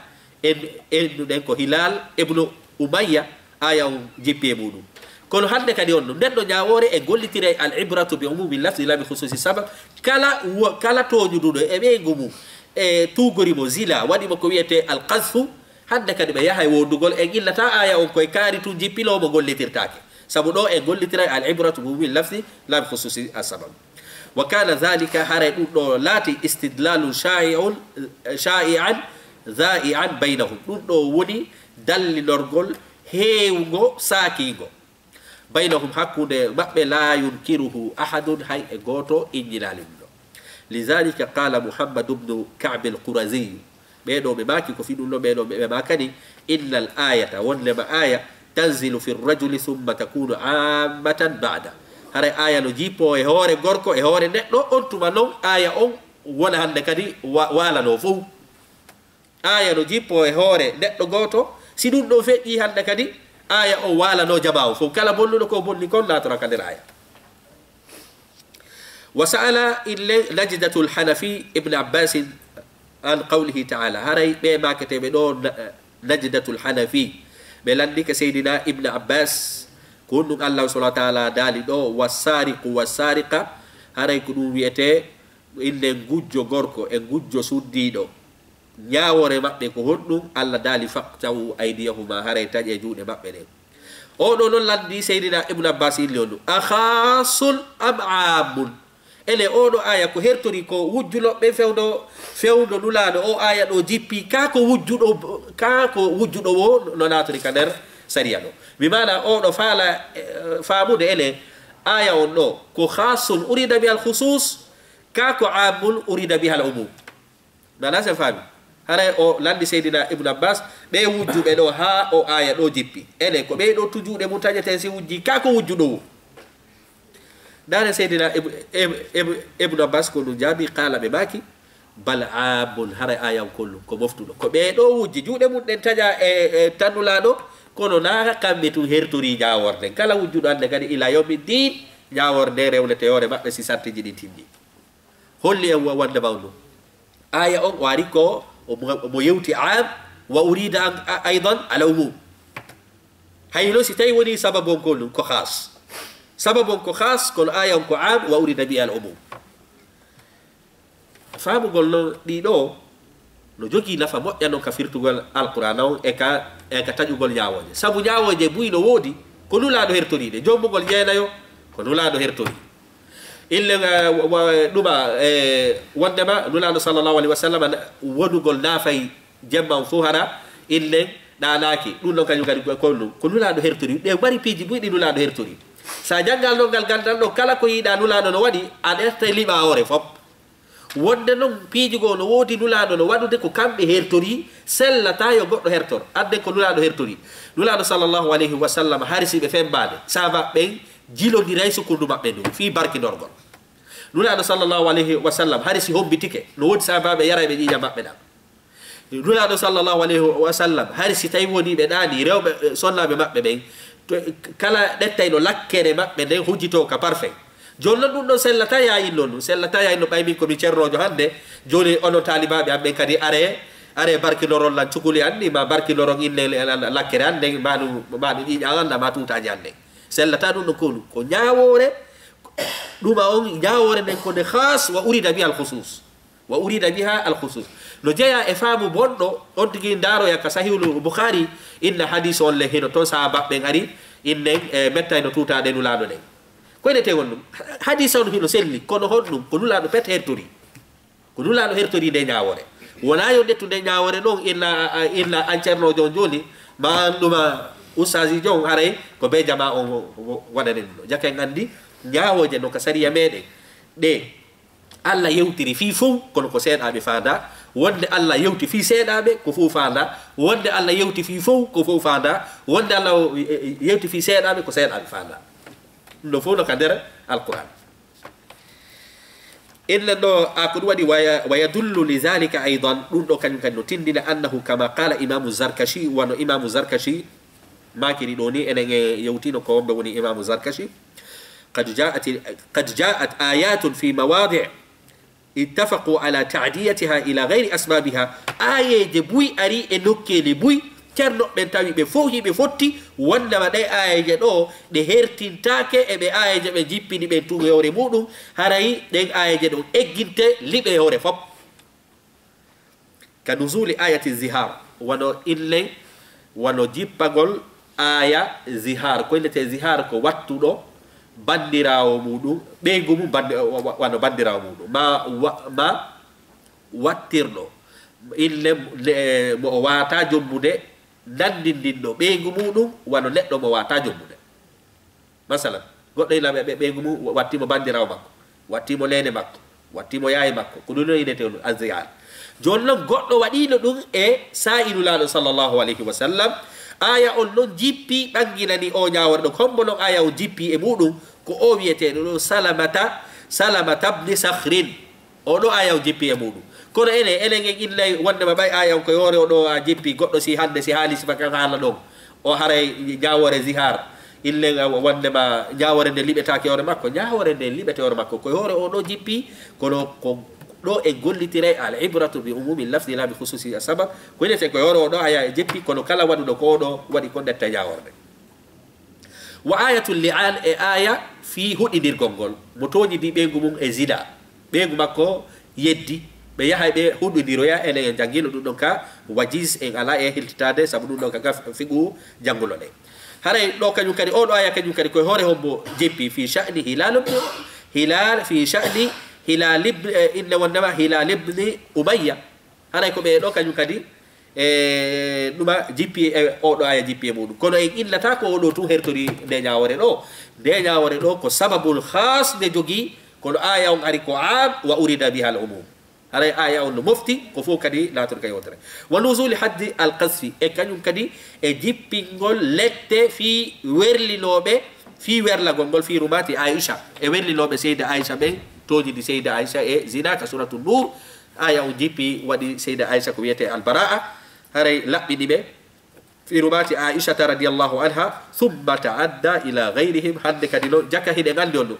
En, en ɗuɗen ko Hilal ibnu Umayya, aya on jippi e muɗum. Kono hannde kadi on ɗum, nden ɗo ñaawoore e gollitiray al ibratu bi umumi lafzi la bi khususi sabab. Kala wo-, kala tooñuduɗo e ɓeyngu mum, e tuugori mo zina, waɗi mo ko wiyetee al qazfu, hannde kadi ɓe yahay wondugol, en illata aya on koye kaari tun jippiloo mo gollitiraake. Sabu ɗo en gollitiray al ibratu bi umumi lafzi la bi khususi sabab. Wa kana dhalika, haray ɗum ɗo laati istidlalun sha'i'un, sha'i'an dha'i'an baynahum. Ɗum ɗo woni dallinorgol heewungo saakiingo. Baynahum, hakkunde maɓɓe, la yunkiruhu ahadun, hay e gooto inñinaali ɗum ɗo. Lidhalika qala Muhammad ibnu Ka'b al-Qurazi, ɓee ɗo ɓe maaki ko fii ɗum ɗo, ɓee ɗo ɓe, ɓe maakani, innal ayata, wondema aya, tanzilu fi rajuli thumma takunu ammatan ba'da. Haray aya no jippoo e hoore gorko, e hoore neɗɗo, on tuma non aya on wona hannde kadi wa-, waalanoo fow. Aya no jippoo e hoore neɗɗo gooto. Si ɗum ɗon feƴƴii hannde kadi, aya on waalanoo jamaa on fow. Kala bonnuɗo ko bonni kon naatora ka nder aya. Wa sa'ala ille Najdatul Hanafi Ibn Abbasin an qawlihi ta'ala. Haray ɓe maaketeeɓe ɗo Na-, Najdatul Hanafi, ɓe lanndike Seydina Ibn Abbas, ko honɗum Allah subhanahu wa ta'ala daali ɗo, "Wassaariqu wassaariqa", haray ko ɗum wiyetee, ille ngujjo gorko e ngujjo suddiiɗo, ñaawoore maɓɓe ko honɗum? Allah daali, "Faqta'u aydiyahuma", haray taƴe juuɗe maɓɓe ɗen. Oo ɗoo non lanndii Seydina Ibn Abbas illi on ɗum, "A khaasun am aammun?" Ene oo ɗoo aya ko hertori ko wujjuno ɓe fewndo, fewndo Nulaaɗo o aya ɗo jippi, kaa ko wujjuɗo, kaa ko wujjuɗo wo no naatori ka nder sariya ɗo. Bi maana oo ɗoo faala, eh, faamude ene aya on ɗo ko khaasun urida bi al khusus, kaa ko aammun urida bi al umum. Nana sen faami? Haray o lanndi Seydina Ibn Abbas, ɓe wujjuɓe ɗo haa o aya ɗo jippi. Ene ko ɓe ɗo tu juuɗe mum taƴeten si wujji, kaa ko wujjuɗo wo. Ndaare Seydina Ib-, Ib-, Ib-, Ibn Abbas ko ɗum jaabi, qaala ɓe maaki, "Bal aammun", haray aya on kollum ko moftuɗo. Ko ɓe ɗo wujji juuɗe mum ɗen taƴa e, e tan Nulaaɗo, kono naa kamɓe tun hertori ñaaworde. Kala wujjuɗo hannde kadi ila yawmi diin, ñaaworde rewnete hoore maɓɓe si sartiji ɗin timmi. Holli en wa-, wonde mawɗum. Aya on o ari ko omo, omo yewti am, wa urida an, a-, aydan al umum. Hayno si tawi woni sababu on ko ɗum ko khas. Sababu on ko khas, kono aya on ko am, wa urida bi al umum. Faamugol non ɗiɗo no jogii nafa moƴƴa non ka firtugol Alqur'aana on e ka, e ka taƴugol ñaawooje. Sabu ñaawooje buy no woodi, ko Nulaaɗo hertori ɗe. Jombugol jeenayo, ko Nulaaɗo hertori. Illen, eh, wa-, wa-, ɗuma, eh, wondema Nulaaɗo sallallahu alaihi wa sallam na-, wonugol naafay jemma on fof hara, illen ɗaanaaki. Ɗum ɗon kañum kadi ko, ko ɗum. Ko Nulaaɗo hertori. Ɗe mari piiji buy ɗi Nulaaɗo hertori. Sa janngal non ngal ganndal ɗo, kala ko yiɗa Nulaaɗo no waɗi, a ƴetta liɓa hoore fof. Wonde non piiji goo no woodi Nulaaɗo no waɗude ko kamɓe hertori, sellata yo goɗɗo hertor. Adde ko Nulaaɗo hertori. Nulaaɗo sallallahu alaihi wa sallam hari si ɓe fembaade, sahaaba ɓen jilondiray sukundu maɓɓe ndun, fii barkinorgol. Nulaaɗo sallallahu alaihi wa sallam hari si hombitike, no woodi sahaabaaɓe yarayɓe ƴiiƴam maɓɓe ɗan. Nulaaɗo sallallahu alaihi wa sallam hari si tawi woni ɓe ɗaani rewɓe, eh, sonnaaɓe maɓɓe ɓen, to, kala ɗettayno lakkere maɓɓe nden hujjitoo ka parfum. Jooni noon ɗum ɗon sellata yaa inno ɗum, sellata yaa inno ɓay min ko mi ceernoojo hannde, jooni onon taalibaaɓe am ɓen kadi aree, aree barkinoron lan cukuli an ɗi, ma barkinoron inne lakkere an nden, ma ɗum, ma ɗum ƴiiƴan an ɗan, ma tuutaaje an ɗen. Sellata ɗum ɗon konu, ko ñaawoore, ɗuma on ñaawoore nden ko nde khas wa urida biha al khusus. Wa urida biha al khusus. No jeyaa e faamu bonɗo, on tigi ndaaroya ka Sahihul Bukhari, inna hadis on le hino ton sahaaba ɓen ari, innen e mettay no tuutaade Nulaaɗo ɗen. Ko ene tewon ɗum. Hadis on hino selli, kono honɗum? Ko Nulaaɗo pet hertori. Ko Nulaaɗo hertori nde ñaawoore. Wonaa yo ndettu nde ñaawoore ɗon, inna, inna an ceernoojo on jooni, ma an ɗuma ustaasiijo on, haray ko bee jamaa on wo-, wo-, waɗanen ɗum ɗo. Jaka en anndi ñaawooje no ka sariya meɗen ɗe Allah yewtiri fii fow, kono ko seeɗaaɓe faandaa. Wonde Allah yewti fii seeɗaaɓe, ko fow faandaa. Wonde Allah yewti fii fow, ko fow faandaa. Wonde Allah o, e, e, yewti fii seeɗaaɓe, ko seeɗaaɓe faandaa. Ɗum ɗo fow no ka nder Alqur'aan. Inna ɗo, a ko ɗum waɗi, waya-, wa yadullu li zalika aydan, ɗum ɗo kañum kadi no tindina, annahu kama qala Imamu Zarkashi, wano Imamu Zarkashi maakiri ɗo ni, enen e yewtino ko homɓe woni Imamu Zarkashi. Qad ja'at, qad ja'at ayatun fi mawadi' ittafaqu ala ta'diyatiha ila ghayri asbabiha. Aayeeje buy ari e nokkeeli buy, ceernoɓe ɓen tawi ɓe fow hiɓe fotti, wonnama ɗe aayeeje ɗo ɗe hertintaake e ɓe aayeeje ɓe jippini ɓen tun e hoore muɗum, haray ɗen aayeeje ɗon egginte liɓe e hoore fop. Ka nuzuli ayati zihar, wano illen, wano jippagol aaya zihar. Ko innetee zihar? Ko wattuɗo banndiraawo muɗum, ɓeyngu mum bandi-, wa-, wa-, wano banndiraawo muɗum. Ma wa-, ma wattirɗo, ille, le-, mo o waataa jombude, nanndindinɗo ɓeyngu muɗum, wano neɗɗo mo waataa jombude. Masalan, goɗɗo ila ɓe, ɓe, ɓeyngu mum wa-, watti mo banndiraawo makko, watti mo neene makko, watti mo yaaye makko, ko ɗum ɗon innetee ɗum azziyaar. Jooni non, goɗɗo waɗiino ɗum e saa'i Nulaaɗo sallallahu alayhi wa sallam, aaya on non jippi ɓannginani o ñaawoore ɗon. Hombo non aaya on jippi e muɗum? Ko o wi'eteeɗo ɗo Salamata, Salamata bni Sakhrin. O ɗo aaya o jippi e muɗum. Kono enen, enen en innay wondema ɓay aaya on ko e hoore o ɗo a jippi, goɗɗo si hannde si haali sifa kan haala ɗon, o haray ñaawoore zihar. Illen a wondema ñaawoore nde liɓetaake hoore makko. Ñaawoore nde liɓete hoore makko. Ko e hoore o ɗo jippi, kono ko ɗo en gollitiray al ibratu bi umumi lafzi la bi khususi sabab. Ko enen ko e hoore o ɗo aaya e jippi, kono kala waɗuɗo ko o ɗo waɗi ko ndetta ñaawoore nde. Wa ayatul li'an, e aaya fii huɗindirgol ngol. Mo tooñidi ɓeyngu mum e zina, ɓeyngu makko yeddi, ɓe yahay ɓe huɗindiroya, enen en janngiino ɗum ɗon ka wajiz, en alaa e hiltitaade, sabu ɗum ɗon ka gaf fiqhu jannguno ɗen. Haray ɗo kañum kadi, oo ɗo aaya kañum kadi, ko e hoore hombo jippi? Fii sha'ni Hilal ibn Hilal, fii sha'ni Hilal ibn, eh, inna wonnama Hilal ibn Umayya. Haray ko ɓe ɗo kañum kadi, e, ɗuma jippi e, oo ɗo aaya jippi e muɗum. Kono en innata ko oo ɗo tun hertori nde ñaawoore ɗo. Nde ñaawoore ɗo ko sababul khas nde jogii, kono aaya on ari ko am, wa urida biha al umum. Haray aaya on no mofti, ko fow kadi laatori ka yewtere. Wa nuzuli haddi al qasfi, e kañum kadi e jippingol lette fii werlinooɓe, fii werlagol ngol, fii rumaati Aisha, e werlinooɓe Seyda Aisha ɓen, tooñidi Seyda Aisha e zina ka Suratu Nur, aaya on jippi, waɗi Seyda Aisha ko wiyetee al-bara'a, haray laɓɓini ɓe. Fii rumaati Aishata radiyallahu anha, thumma ta'adda ila ghayrihim, hannde kadi non, jaka hiɗen anndi on ɗum.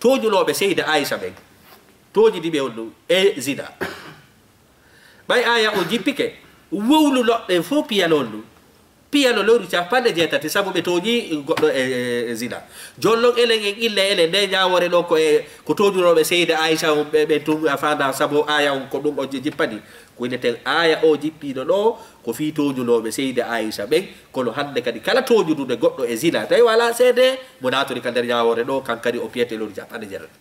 Tooñunooɓe Seyda Aisha ɓen, tooñidi ɓe on ɗum e zina. Ɓay aaya on jippike, wowlunooɓe ɓen fow piyano on ɗum. Piyano lewru capanɗe jeetati, sabu ɓe tooñi goɗɗo e, e, e zina. Jooni non enen en illa enen nde ñaawoore ɗo ko e, ko tooñunooɓe Seyda Aisha on ɓe, ɓen tun a faanda, sabu aaya on ko ɗum o ji-, jippani. Ko inneten aaya o jippiino ɗo, ko fii tooñunooɓe Seyda Aisha ɓen, kono hannde kadi kala tooñudude goɗɗo e zina, tawi walaa seede, mo naatori ka nder ñaawoore ɗo, kan kadi o piyete lewru capanɗe jeetati.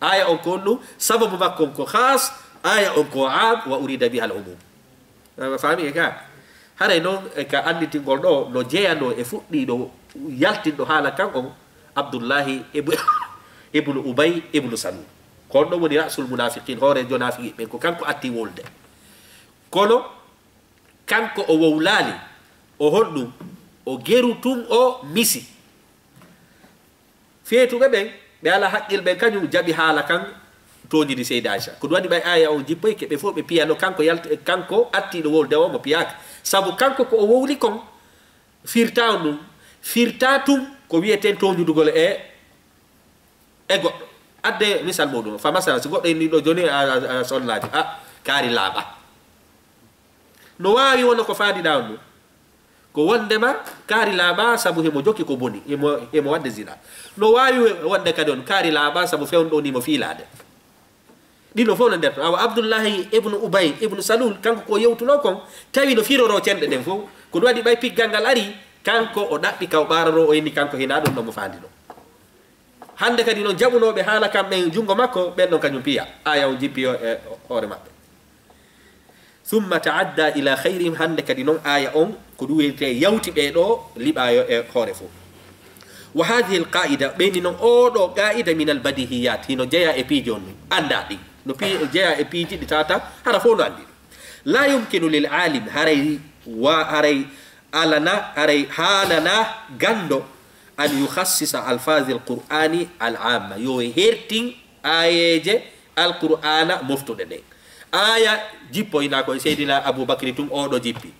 Aaya on ko honɗum? Sababu makko on ko khas, aaya on ko am, wa urida biha al umum. A faami e ka? Haray non e ka annditingol ɗo no jeyanoo e fuɗɗiiɗo yaltinɗo haala kan on, Abdullahi ibu-, ibnu Ubay ibnu Salul. Ko on ɗon woni ra'sul munafiqin, hooreejo naafiqi ɓen, ko kanko atti wolde. Kono kanko o wowlaali, o honɗum? O geru tun o misi. Feetuɓe ɓen, ɓe alaa haqqil ɓen, kañum jaɓi haala kan, tooñidi Seyda Aisha. Ko ɗum waɗi ɓay aaya on jippoyke, ɓe fow ɓe piyano, kanko yalt-, kanko attiiɗo wowlde o mo piyaaka. Sabu kanko ko o wowli kon, firtaa on ɗum. Firtaa tun ko wiyeten tooñudugol e e goɗɗo. Adde misal muɗum, fa masala, so goɗɗo inni ɗo jooni a, a, a sonnaajo, a, kaari laaɓa. No waawi wona ko faandiɗaa on ɗum. Ko wondema kaari laaɓa sabu himo jokki ko boni, himo, himo waɗde zina. No waawi wonde kadi on kaari laaɓa sabu fewndo ni mo fiilaade. Ɗino fof no nder ton. Awa Abdullahi ibnu Ubay, ibnu Salul, kanko ko yewtuno kon, tawi no firoro cenɗe ɗen fof. Ko ɗum waɗi ɓay piggal ngal ari, kanko o ɗaɓɓi kaw ɓaararo o inni kanko hinaa ɗum no mo faandino. Hannde kadi noon jaɓunooɓe haala kam ɓen junngo makko, ɓen ɗon kañum piya. Aaya on jippi yo e hoore maɓɓe. Summa ta'adda ila khayrihim, hannde kadi noon aaya on, ko ɗum wiyetee yawti ɓee ɗoo liɓaayo e hoore fof. Wa hadhihi al-qa'ida, ɓeyni noon oo ɗoo qa'ida min al-badihiyat, hino jeyaa e piiji on ɗum, anndaa ɗi. No pi-, jeyaa e piiji ɗi tata, hara fof no anndi ɗum. La yumkinu lil alim, haray wa-, haray alana, haray haanana ganndo, an yukhassisa alfazi al-Qur'ani al-amma, yo hertin aayeeje Alqur'aana moftuɗe ɗen. Aaya jippoyna ko e Seydina Abu Bakri tun, oo ɗoo jippi.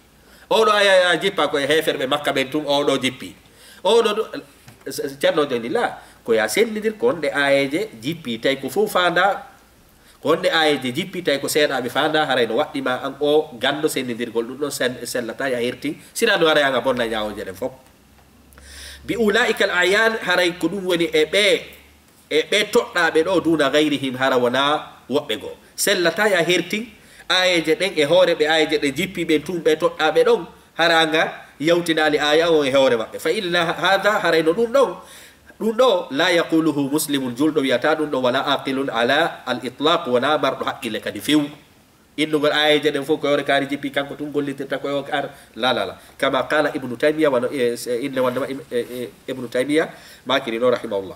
Oo ɗoo aaya jippa ko e heeferɓe Makka ɓen tun, oo ɗoo jippi. Oo ɗoo du-, Ceerno Joni la, ko ya sennindir ko honɗe aayeeje jippi, tawi ko fof faandaa, ko honɗe aayeeje jippi, tawi ko seeɗaaɓe faandaa, haray no waɗɗii ma an oo ganndo sennindirgol ɗum ɗon sen-, sellataa ya hertin, sinaa ɗum haray an a bonna ñaawooje ɗen fof. Bi ulaa'ika al a'yaan, haray ko ɗum woni e ɓee, e ɓee toɗɗaaɓe ɗoo, duuna gayrihim, hara wonaa woɓɓe goo. Sellataa ya hertin aayeeje ɗen e hoore ɓe aayeeje ɗen jippi ɓen tun, ɓee toɗɗaaɓe ɗon, hara nga yawtinaali aaya on e hoore maɓɓe. Fa inna haadha, haray no ɗum ɗon, ɗum ɗoo, laa yaquluhu muslimun, julɗo wiyataa ɗum ɗon, wala aqilun ala al itlaq, wonaa marɗo haqqille kadi few. Innugol aayeeje ɗen fof ko hoore kaari jippi, kanko tun gollitirta ko yo ar, la, la, la. Kama qala Ibnu Taymiya, wano, e, e, innde wondema im-, e, e, Ibnu Taymiya maakiri no, rahimahullah.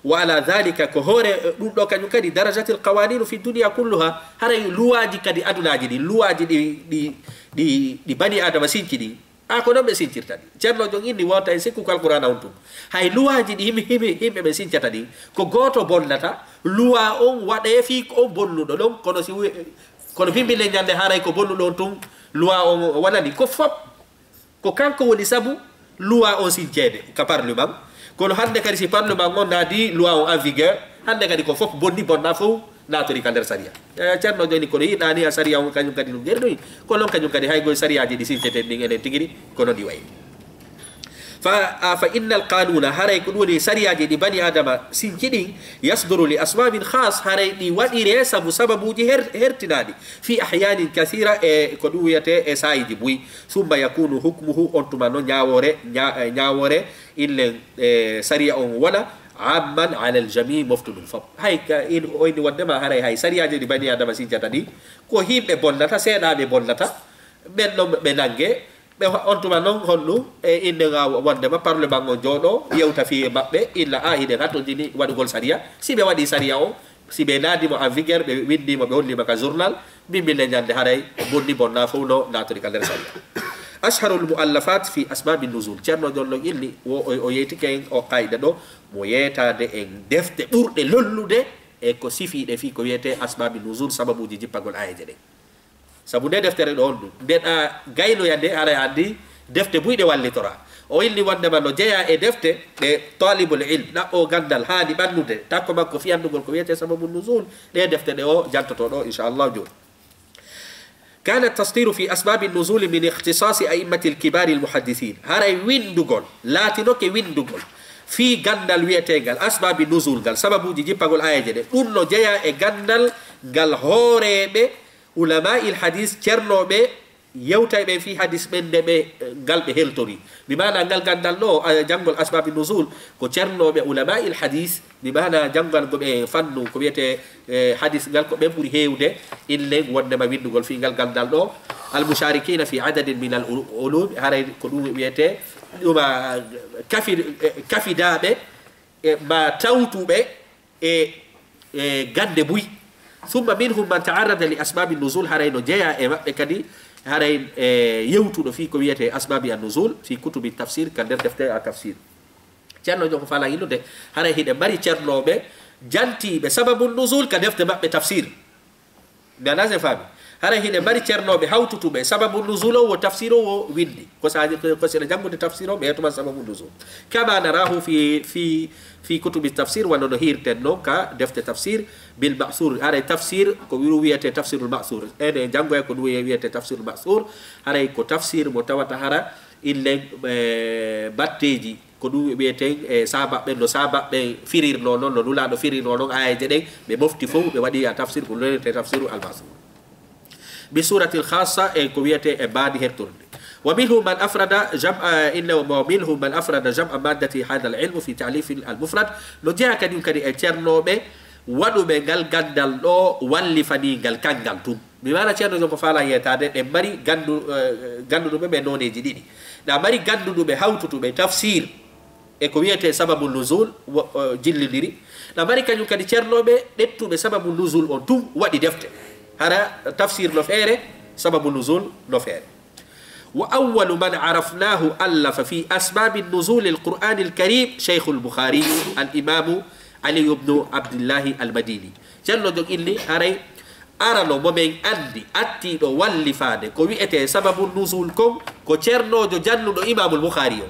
Wa ala dhalika, ko hoore, e, ɗum ɗoo kañum kadi, darajatil qawaninu fi dunya kulluha, haray luwaaji kadi adunaaji ɗi, luwaaji ɗi, ɗi, ɗi, ɗi bani Adama sinci ɗi. A, ko noon ɓe sincirta ɗi. Ceerno Jon inni wota e sikku ko Alqur'aana on tun. Hay luwaaji ɗi himi-, himi-, yimɓe ɓe sincata ɗi, ko gooto bonnata, luwa on waɗee fii ko on bonnuɗo ɗon, kono si wi-, kono bimbi le ñande haray ko bonnuɗo on tun, luwa on wonani. Ko fop, ko kanko woni sabu luwa on sinceede ka parlement. Kono hannde kadi si parlement on naadi luwa on en vigueur, hannde kadi ko fop bonni bonna fof, naatiri ka nder sariya. Eh, Ceerno Joni, kono yiɗaani a sariya on kañum kadi no gerɗoyi. Ko noon kañum kadi hay goy sariyaaji ɗi sinceten ɗin enen tigiri, ko noon ɗi wayi. Fa, a, fa innal qanuna, haray ko ɗum woni sariyaaji ɗi bani Adama sinci ɗin, yasduru li asbabin khas, haray ɗi waɗiree sabu sababuuji her-, hertinaaɗi. Fi ahyanin kathira, e ko ɗum wiyetee e saayiiji buy. Summa yakunu hukmuhu, on tuma no ñaawoore, ña-, e ñaawoore, illen, e sariya on wona amman ala al jami, moftu ɗum fop. Hay ka in, o inni wondema haray hay sariyaaji ɗi bani Adama sincata ɗi, ko yimɓe bonnata, seeɗaaɓe bonnata, ɓen ɗon ɓe nannge, ɓe ho-, on tuma noon honɗum, e innde nga wondema parlement on jooɗo, yewta fii e maɓɓe, illa a hiɗen hatonjini waɗugol sariya, si ɓe waɗi sariya o, si ɓe naadi mo en vigueur, ɓe winndi mo, ɓe holli mo ka journal, bimbi le ñande haray bonni bonna fof no naatiri ka nder sariya. Ashharul muallafat fi asbabi nuzul. Ceerno Jollo inni, o, o, o yeytike en o qaayida ɗo, mo yeetaade en defte ɓurɗe lollude e ko sifiiɗe fii ko wiyetee asbabi nuzul, sababuuji jippagol aayeeje ɗen. Sabu nde deftere ɗo on ɗum, nde ɗa gaynoya nde, haray anndi defte buyɗe wallitora. O inni wondema no jeyaa e defte ɗe talibul ilm, ɗaɓɓo ganndal, haani ɓannude, takko makko fii anndugol ko wiyetee sababu nuzul, ɗe defte ɗe o jantoto ɗo, inchallah, jooni. Kana tasdiru fi asbabi nuzuli min ikhtisasi a'immatil kibari al muhaddisin. Haray winndugol, laatinoke winndugol fii ganndal wiyeteengal asbabi nuzul ngal, sababuuji jippagol aayeeje ɗe, ɗum no jeyaa e ganndal ngal hooreeɓe ulama'il hadis, cernooɓe yewtayɓe fii hadis ɓen nde ɓe, ngal ɓe heltori. Bi maana ngal ganndal ɗo, a, janngol asbabi nuzul, ko cernooɓe ulama'il hadis, bi maana janngal ko ɓe fannu, ko wiyetee, e, hadis ngal, ko ɓen ɓuri heewde inne wondema winndugol fii ngal ganndal ɗo. Al musharikina fi adadin min al u-, ulum, haray ko ɗum wiyetee ɗuma kafi-, e, kafidaaɓe, e, ma tawtuɓe e, e gannde buy. Summa minhum man ta'arrada li asbabi nuzul, haray no jeyaa e maɓɓe kadi, haray, e, yewtuɗo fii ko wiyetee asbabi an nuzul fi kutubi tafsir, ka nder defte a tafsir. Ceerno Jom ko faalaa yillude, haray hiɗen mari cernooɓe jantiiɓe sababu nuzul ka defte maɓɓe tafsir. Mi anndaa si en faami. Hara hiɗe mari ceernooɓe hawtutuɓe sababu nuzul o, wo tafsir o wo winndi. Ko sa, ko, ko si ɗa janngude tafsir o, ɓe tuma sababu nuzul. Kama narahu fi, fi, fi kutubi tafsir, wano no hiirten non ka defte tafsir, bil ma'sur. Haray tafsir, ko wiru wiyete tafsirul ma'sur. Ene janngoya ko ɗum wiyete tafsirul ma'sur. Haray ko tafsir mo tawata hara illen, eh, batteeji. Ko ɗum wiyeten, eh, sahabaɓe, no sahabaɓe firirno non, no Nulaaɗo firirno non aayeeje ɗen, ɓe mofti fof, ɓe waɗi a tafsir, ko wiyete tafsiru al-ma'sur. Bi suratil khassa, e ko wiyete e mbaadi hertorndi. Wa minhum man afrada jam'a, inna, wa minhum man afrada jam'a maddati hadha al-ilm fi ta'lif al-mufrad. No jeyaa kadi, kadi e ceernooɓe waɗuɓe ngal ganndal ɗo wallifani ngal kanngal tun. Mi maana ceerno jon ko faala yeetaade, ɗe mari ganndu, eh, gannduɗuɓe ɓe nooneeji ɗiɗi. Ɗa mari gannduɗuɓe hawtutuɓe tafsir e ko wiyete sababu nuzul, wo-, eh, jillindiri. Ɗa mari kañum kadi ceernooɓe ɗettuɓe sababu nuzul on tun waɗi defte. Hara tafsir no feere, sababu nuzul no feere. Wa awwalu man arafnahu allafa fi asbabi nuzuli al-Qur'ani al-Karim, Shaykhul Bukhari, al-Imamu Ali ibnu Abdillahi al-Madini. Ceerno jon inni, haray arano mo men anndi attiiɗo wallifaade ko wi'etee sababu nuzul kon, ko ceernoojo jannuɗo Imaamul Bukhari o.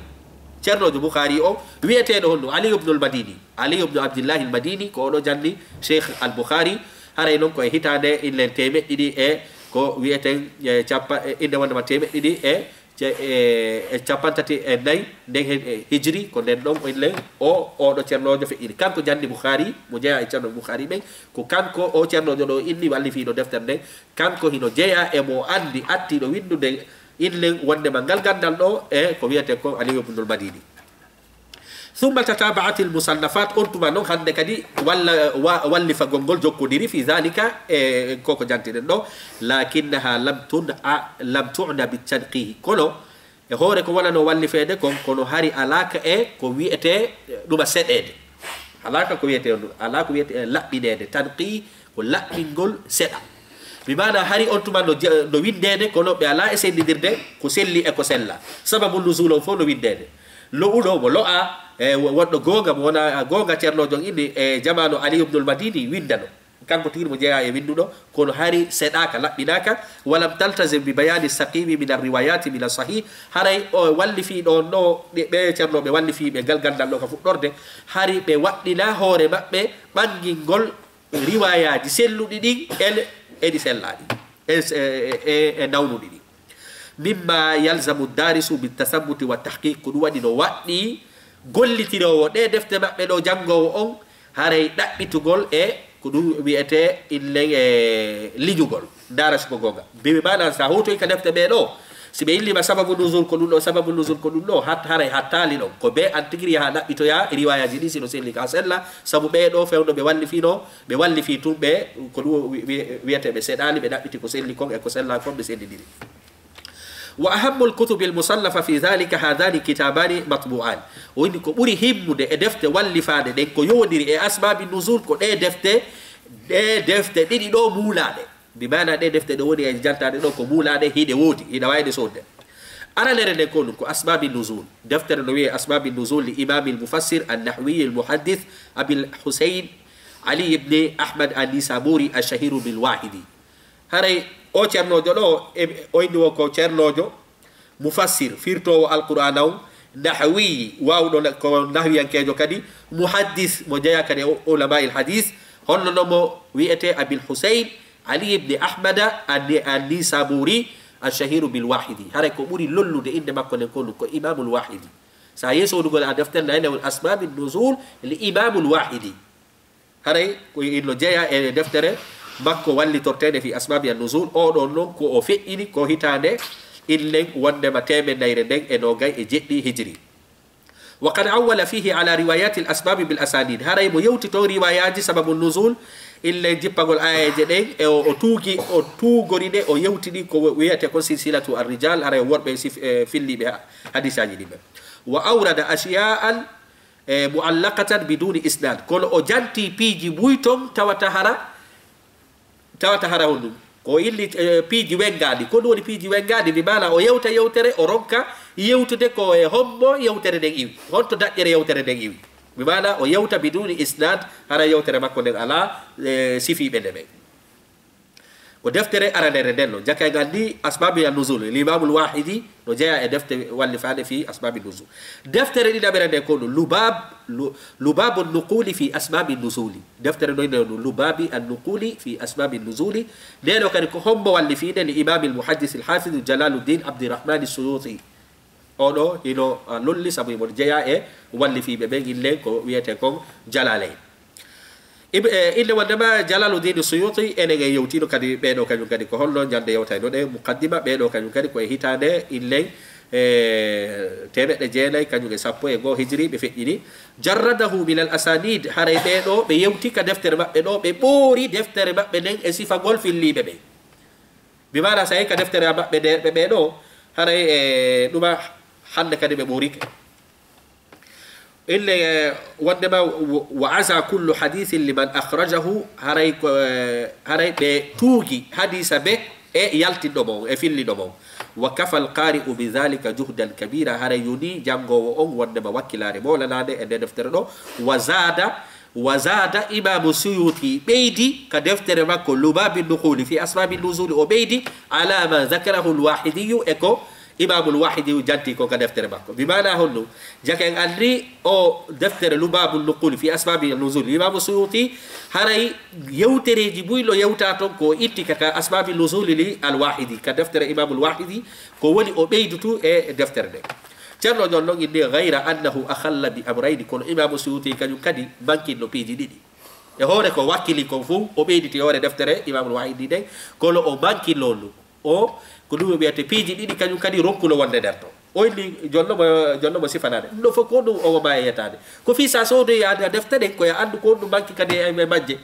Ceernoojo Bukhari o wi'eteeɗo honno? Ali ibnu al-Madini. Ali ibnu Abdillahi al-Madini, ko oɗo janni Sheikh al-Bukhari. Haray non ko e hitaande illen teemeɗɗe ɗiɗi e ko wi'eten, e, cappa-, e, innde wonde ma teemeɗɗe ɗiɗi e ce-, e, e cappantati e nayi nden hen, e, hijri, ko nden ɗon illen o, oɗo ceernoojo feƴƴiri. Kanko janni Bukhari, mo jeyaa e ceerno Bukhari ɓen, ko kanko o ceernoojo ɗo inni wallifiiɗo deftere nden. Kanko hino jeyaa e mo anndi attiiɗo winndude illen wonde ma ngal ganndal ɗo, e ko wiyete kon Ali ibnul Madini. Thumma tataba'at al-musannafat, on tuma non hannde kadi walla, wa-, wallifagol ngol jokkodiri fi dhalika, e koko jantiɗen ɗo, lakinnaha lam tun-, a, lam tu'na bit tanqihi. Kono e hoore ko wonano wallifeede kon, kono hari alaaka e ko wiyete ɗuma seɗeede. Alaaka ko wiyete ɗum, alaa ko wiyete laɓɓineede, tanqih ko laɓɓingol seɗa. Mi maana hari on tuma no je-, no winndeede, kono ɓe alaa e senndidirde ko selli e ko sella. Sababu nuzul on fof no winndeede. Lo'uɗo mo lo'a, e wo-, woɗɗo goonga mo wona goonga ceernoojo on inni e jamaanu Ali ibnul Madini winndano. Kanko tigi mo jeyaa e winnduɗo, kono hari seɗaaka, laɓɓinaaka. Walam taltazim bi bayani saqimi min arriwayati min as-sahih. Haray o wallifii ɗon no ɓe, ɓe ceernooɓe wallifii ɓe ngal ganndal ɗo ka fuɗɗorde. Hari ɓe waɗɗina hoore maɓɓe ɓanngingol riwayaaji selluɗi ɗin e, e ɗi sellaaɗi, e, e, e, e nawnuɗi ɗin. Mimma yalzamu darisu bi tasabbuti wa tahqiq, ko ɗum waɗi no waɗɗi gollitiroowo ɗe defte maɓɓe ɗo, janngoowo on, haray ɗaɓɓitugol e ko ɗum wiyetee illen e liñugol, ndaara si ko goonga. Mbiimi maana, so a hootoyi ka defte ɓee ɗo, si ɓe innii ma sababu nuzul ko ɗum ɗo, sababu nuzul ko ɗum ɗo, hat-, haray hattaali ɗon. Ko bee an tigi ri yaha ɗaɓɓitoyaa riwayaaji ɗin si no selli ka sella, sabu ɓee ɗo fewndo ɓe wallifino, ɓe wallifii tun ɓe, ko ɗum wi-, wi-, wiyetee ɓe seɗaali, ɓe ɗaɓɓiti ko selli kon e ko sellaa kon, ɓe senndindiri. Wa ahammul kutubil musannafa fi dhalika hadhani kitabani matbu'an. O inni ko ɓuri himmude e defte wallifaaɗe ɗen ko yowondiri e asbaabi nuzul ko ɗee defte, ɗee defte ɗiɗi ɗo muulaaɗe. Bi maana ɗee defte ɗo woni e jantaaɗe ɗo ko muulaaɗe, hiɗe woodi, hiɗa waawi ɗe soodde. Aranere nden ko ɗum ko asbaabi nuzul. Deftere no wi'ee Asbaabi Nuzul li Imaamil Mufassir An-Nahwiyil Muhaddis Abil Husayn Ali ibn Ahmad An-Nisaburi Ash-Shahiru Bil Wahidi. Haray o ceernoojo ɗo, e, o inni wo ko ceernoojo, mufassir, firtoowo Alqur'aana on, nahwi, waawɗo na-, ko nahwiyankeejo kadi, muhaddis, mo jeyaa kadi e u-, ulama'il hadis, honno no mo wi'etee Abil Husayn Ali ibn Ahmada An-, An-Nisaburi, Ash-Shahiru Bil Wahidi. Haray ko ɓuri lollude innde makko nden ko ɗum, ko Imaamul Wahidi. So a yehi soodugol a deftere, na ene woni Asbaabi Nuzul li Imaamul Wahidi. Haray ko inno jeyaa e deftere makko wallitorteende fi asbaabi an-nuzul. Oo ɗoon noon ko o feƴƴini ko hitaande illen wonndema teemedayre nden e noogay e jeɗɗi hijri. Wa qad awwala fihi ala riwayati al-asbabi bil asanid. Haray mo yewti toon riwayaaji sababu nuzul, illen jippagol aayeeje ɗen, e o, o tuugi, o tuugori ɗe, o yewti ɗi ko wiyetee kon silsilatu ar-rijal, haray worɓe sif-, e filliiɓe ha-, hadisaaji ɗin ɓen. Wa awrada ashiya'an e, mu'allaqatan biduni isnad, kono o jantii piiji buy ton tawata hara, tawata hara honɗum? Ko illi, e, piiji wengaaɗi. Ko ɗum woni piiji wengaaɗi? Bi maana o yewta yewtere, o ronka yewtude ko e hombo yewtere nden iwi, honto daƴƴere yewtere nden iwi. Bi maana o yewta biduni isnad, hara yewtere makko nden alaa, e, sifiiɓe nde ɓen. Ko deftere aranere nden no jaka en anndi asbabi an-nuzul, l'imamul wahidi no jeya e defte wallifaande fi asbabi nuzul. Deftere ɗiɗaɓere nde ko ɗum lubab lu- lubabu nuquli fi asbabi nuzuli. Deftere no ine no lubabi an-nuquli fi asbabi nuzuli. Ndeno kadi ko hombo wallifiinde? Li imamil muhaddis al hafidu jalaluddin abdirahmani suyuti. Oɗo hino lolli sabu himo jeya e wallifiiɓe ɓen, illen ko wiyete kon jalalayn. Inde wondema jalaluddin suyuti enen en yewtino kadi ɓeɗo kañum kadi ko holno ñande yewtayno ɗe muqaddima ɓeɗo kañum kadi ko e hitande illen e temeɗɗe jeenayi kañum e sappo e goo hijri ɓe feƴƴini. Jarradahu min al asanid, haray ɓeɗo ɓe yewti ka deftere maɓɓe ɗo ɓe ɓoori deftere maɓɓe nden e sifagol filliɓe ɓen. Bi maana so a yii ka deftere maɓɓe nde ɓe ɓeɗo haray e ɗuma hannde kadi ɓe ɓoorike. Ille wondema wa aza kullu hadithin liman akhrajahu, haray ko haray ɓe tuugi hadisa be e yaltinɗo mo e filliɗo mo. Wa kafal qari'u bi dhalika juhdan kabira, haray yoni janngowo on wondema wakkilaare mawlanade e nde deftere ɗo. Wa zada Wa zada imamu suyuti ɓeydi ka deftere makko lubabi nuquli fi asbabi nuzuli o ɓeydi ala ma zakarahu lwahidiyu e ko imamul wahidiyu janti ko ka deftere makko. Bi mana honno jaka en anndi o deftere lubabu nuquli fi asbabi nuzuli imamu suyuti haray yewtereji buy no yewta ton ko itti ka ka asbabi nuzuli li alwahidi ka deftere imamul wahidi ko woni o ɓeydutu e deftere nde. Ceerno Jollo inni gayra annahu akhalla bi amrayni, kono Imaamu Suyuti kañum kadi mankinno piiji ɗiɗi. E hoore ko wakkili kon fof o ɓeyditi hoore deftere Imaamul Wahidi nden, kono o mankinno ɗum. O ko ɗum o wiyata piiji ɗiɗi kañum kadi ronkuno wonde nder ton. O inni Jollo mo Jollo mo sifanaade. Ɗum ɗo fof ko ɗum omo maa e yetaade. Ko fii so a soodoyi a defte ɗen ko yo anndu ko honɗum manki kadi e majje.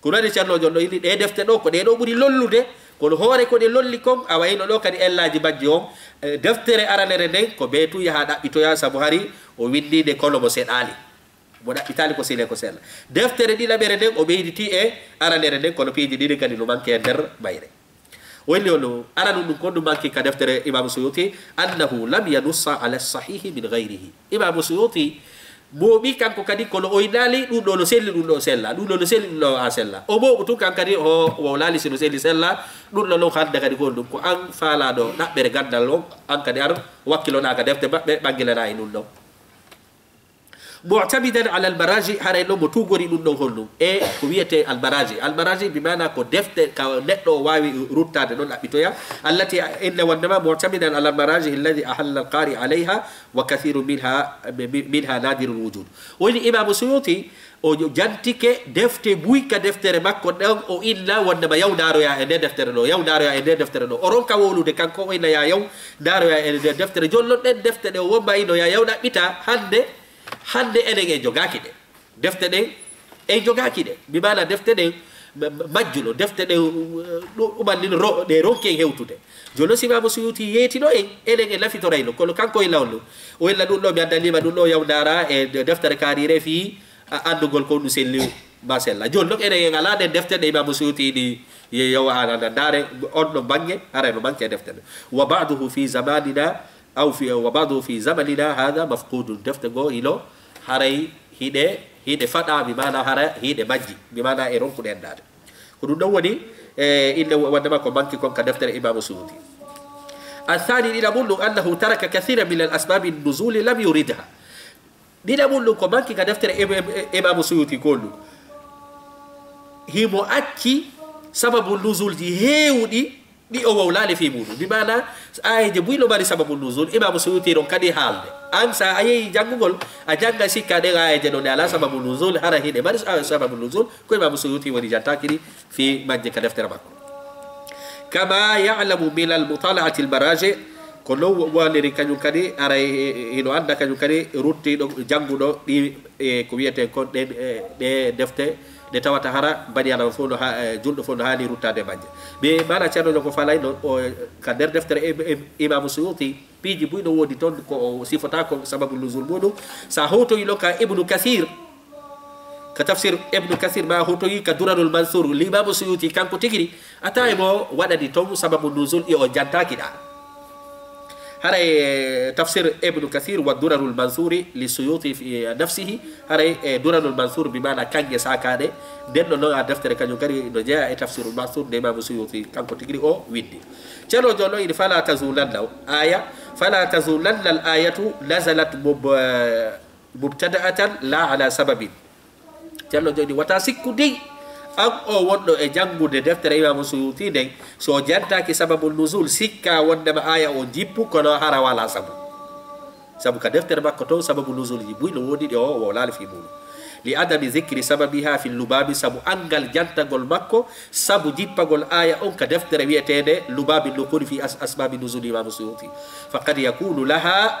Ko waɗi Ceerno Jollo inni ɗee defte ɗoo ko ɗee ɗoo ɓuri lollude, kono hoore ko ɗe lolli kon, a wayno ɗoo kadi ellaaji majji on. Deftere aranere nden ko bee tun yaha ɗaɓɓitoya, sabu hari o winndi nde kono mo seɗaali, mo ɗaɓɓitaali ko sile ko sella. Deftere ɗiɗaɓere nden o ɓeyditi e aranere nden, kono piiji ɗiɗi kadi no manke e nder mayre. O inni on aranu ɗum ko ɗum manki ka deftere Imaamu Suyuti, annahu lam yanussa ala sahihi min gayrihi. Imaamu Suyuti mooɓi kanko kadi kono o innaali ɗum ɗo no selli ɗum ɗo sella ɗum ɗo no selli ɗum ɗo a sella o mooɓu tun kan kadi o wowlaali sino selli sella. Ɗum ɗo non hannde kadi ko ɗum ko an faalaɗo ɗaɓɓere gandal on an kadi ar wakkiloɗa ka defte maɓɓe ɓanngilana e ɗum ɗon. Mu'tamidan ala almaraji haray non mo tugori ɗum ɗon honɗum e ko wiyete almaraji almaraji bi mana ko defte ka neɗɗo o wawi ruttade ɗon ɗaɓɓitoya. Allati inna wondema mu'tamidan ala almaraji alladi ahalla alqari alayha wa kathiru minha minha nadirul wujud. Woni imamu suyuti o jantike defte buy ka deftere makko ɗon o inna wondema yaw ndaroya e nde deftere ɗo yaw ndaroya e nde deftere ɗo o ronka wowlude kanko o inna ya yaw ndaroya e nde deftere jollon ɗen defte ɗe o womma ino ya yaw ɗaɓɓita hannde. Hannde enen en jogaaki ɗe defte ɗen en jogaaki ɗe mi maana defte ɗen majjuno defte ɗen ɗumannin ɗe ronki en hewtude. Jooni noon si imamu suyuti yeetino en enen en nafitorayno kono kanko e lawlu o illa ɗum ɗo mi addaniima ɗum ɗo yaw ndaara e deftere kaarire fii anndugol ko ɗum selli ma sella jooni noon enen en alaa ɗen defte ɗe imamu suyuti ɗi yeyowa anana ndaare on ɗo bannge haray no manke defte ɗe. Wa baaduhu fi zamanina aw fi wa badu fi zamanina hada mafqudun defte goo ilo haray hiɗe hiɗe faɗa mi mana hara hiɗe majji mi mana e ronkuɗe enɗade. Ko ɗum ɗon woni e inde wondema ko manki kon ka deftere imamu suyuti. Athani ɗiɗa mum ɗum annahu taraka kathira min al asbabi nuzuli lam yuridha. Ɗiɗa mum ɗum ko manki ka deftere imamu suyuti ko ɗum himo acci sababu nuzulji heewɗi ɗi o wowlaali fii muuɗum bi maana ayeeje buy no mari sababu nuzul imamu suyuti ɗon kadi haalde an so a yehi janngugol a jannga sikka ɗen ayeeje ɗon e alaa sababu nuzul hara hiɗe mari sababu nuzul ko imamu suyuti woni jantaaki ɗi fii majje ka deftere makko. Kama yalamu min al mutalaati al maraji ko non woniri kañum kadi aray hino annda kañum kadi ruttiiɗo jannguɗo ɗi e ko wiyete kon ɗen ɗe defte ɗe tawata hara bani adama fof no julɗo fof no haani ruttade e majje. Ɓe mana ceerno ko falayno ka nder deftere imamu suyuti piiji buy no woodi toon ko o sifotako sababu nuzul muɗum. Sa howtoyi ɗo ka ibnu kasir ka tafsir ibnu kasir ma howtoyi ka duranul mansur limamu suyuti kanko tigiri a tawi mo waɗani toon sababu nuzul ɗi o jantaaki ɗa. Haray, eh, tafsir Ibnu Kathir wa Durarul Mansuri li Suyuti fi, eh, nafsihi. Haray, eh, Durarul Mansur bi maana kanŋe saakaade. Nden ɗon non a deftere kañum kadi no jeyaa e Tafsirul Mansur nde Imaamu Suyuti kanko tigi o winndi. Ceerno Joon ɗon ini, "Fala tazulanna aya, fala tazulanna al ayatu nazalat mub-, eh, mubtada'atan la ala sababin." Ceerno Joon ini, "Wata sikku dey, an o wonɗo e janngude deftere Imaamu Suyuti nden, so o jantaaki sababu nuzul, sikka wondema aya o jippu, kono hara wala sabu. Sabu ka deftere makko ton, sababu nuzulji buy no woodi ɗi o wowlaali fii muuɗum. Li adami zikri sababiha fi lubabi, sabu anngal jantagol makko sabu jippagol aya on ka deftere wi'eteende Lubabi Nukuli fi as-, asbabi nuzuli Imaamu Suyuti. Faqad yakunu laha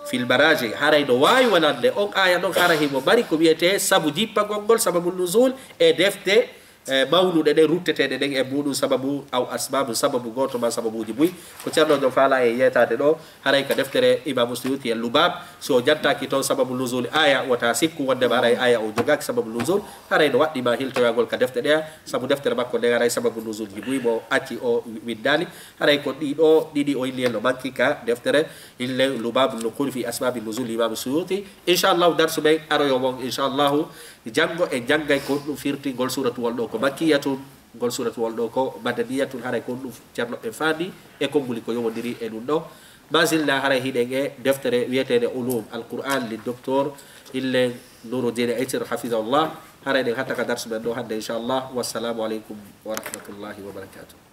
fil maraji." Haray no waawi wonande on aya ɗon, hara himo mari ko wi'etee sabu jippagol ngol, sababu nuzul, e defte, e mawnuɗe ɗen, rutteteeɗe ɗen e muuɗum sababu, aw asbabu, sababu gooto ma sababuuji buy. Ko Ceerno Joon faala e yeetaade ɗo, haray ka deftere Imaamu Suyuti e Lubab, so o jantaaki ton sababu nuzul aya, wota sikku wondema haray aya o jogaaki sababu nuzul, haray no waɗɗii ma hiltoyagol ka defte ɗeya, sabu deftere makko nden haray sababu nuzulji buy mo acci o windaali. Haray ko ɗi ɗo ɗiɗi o inni en no manki ka deftere, ille Lubabun Nuqul fi Asbabi Nuzul Imaamu Suyuti. Inchallahu, darsu men aroyo won, inchallahu, janngo en janngay ko ɗum firti ngol suratuwol ɗo ko makkiyatun, ngol suratuwol ɗo ko madaniyatun, haray ko ɗum Ceerno ɓen faami e konnguli ko yowondiri e ɗum ɗo. Ma zilna haray hiɗen e deftere wi'eteende Ulum Al-Qur'an li Docteur Illen Nuruddin Itir, hafidahullah. Haray ɗen hatta ka darsu men ɗo hannde, inchallah. Wassalamu aleykum wa rahmatullahi wa barakatuh.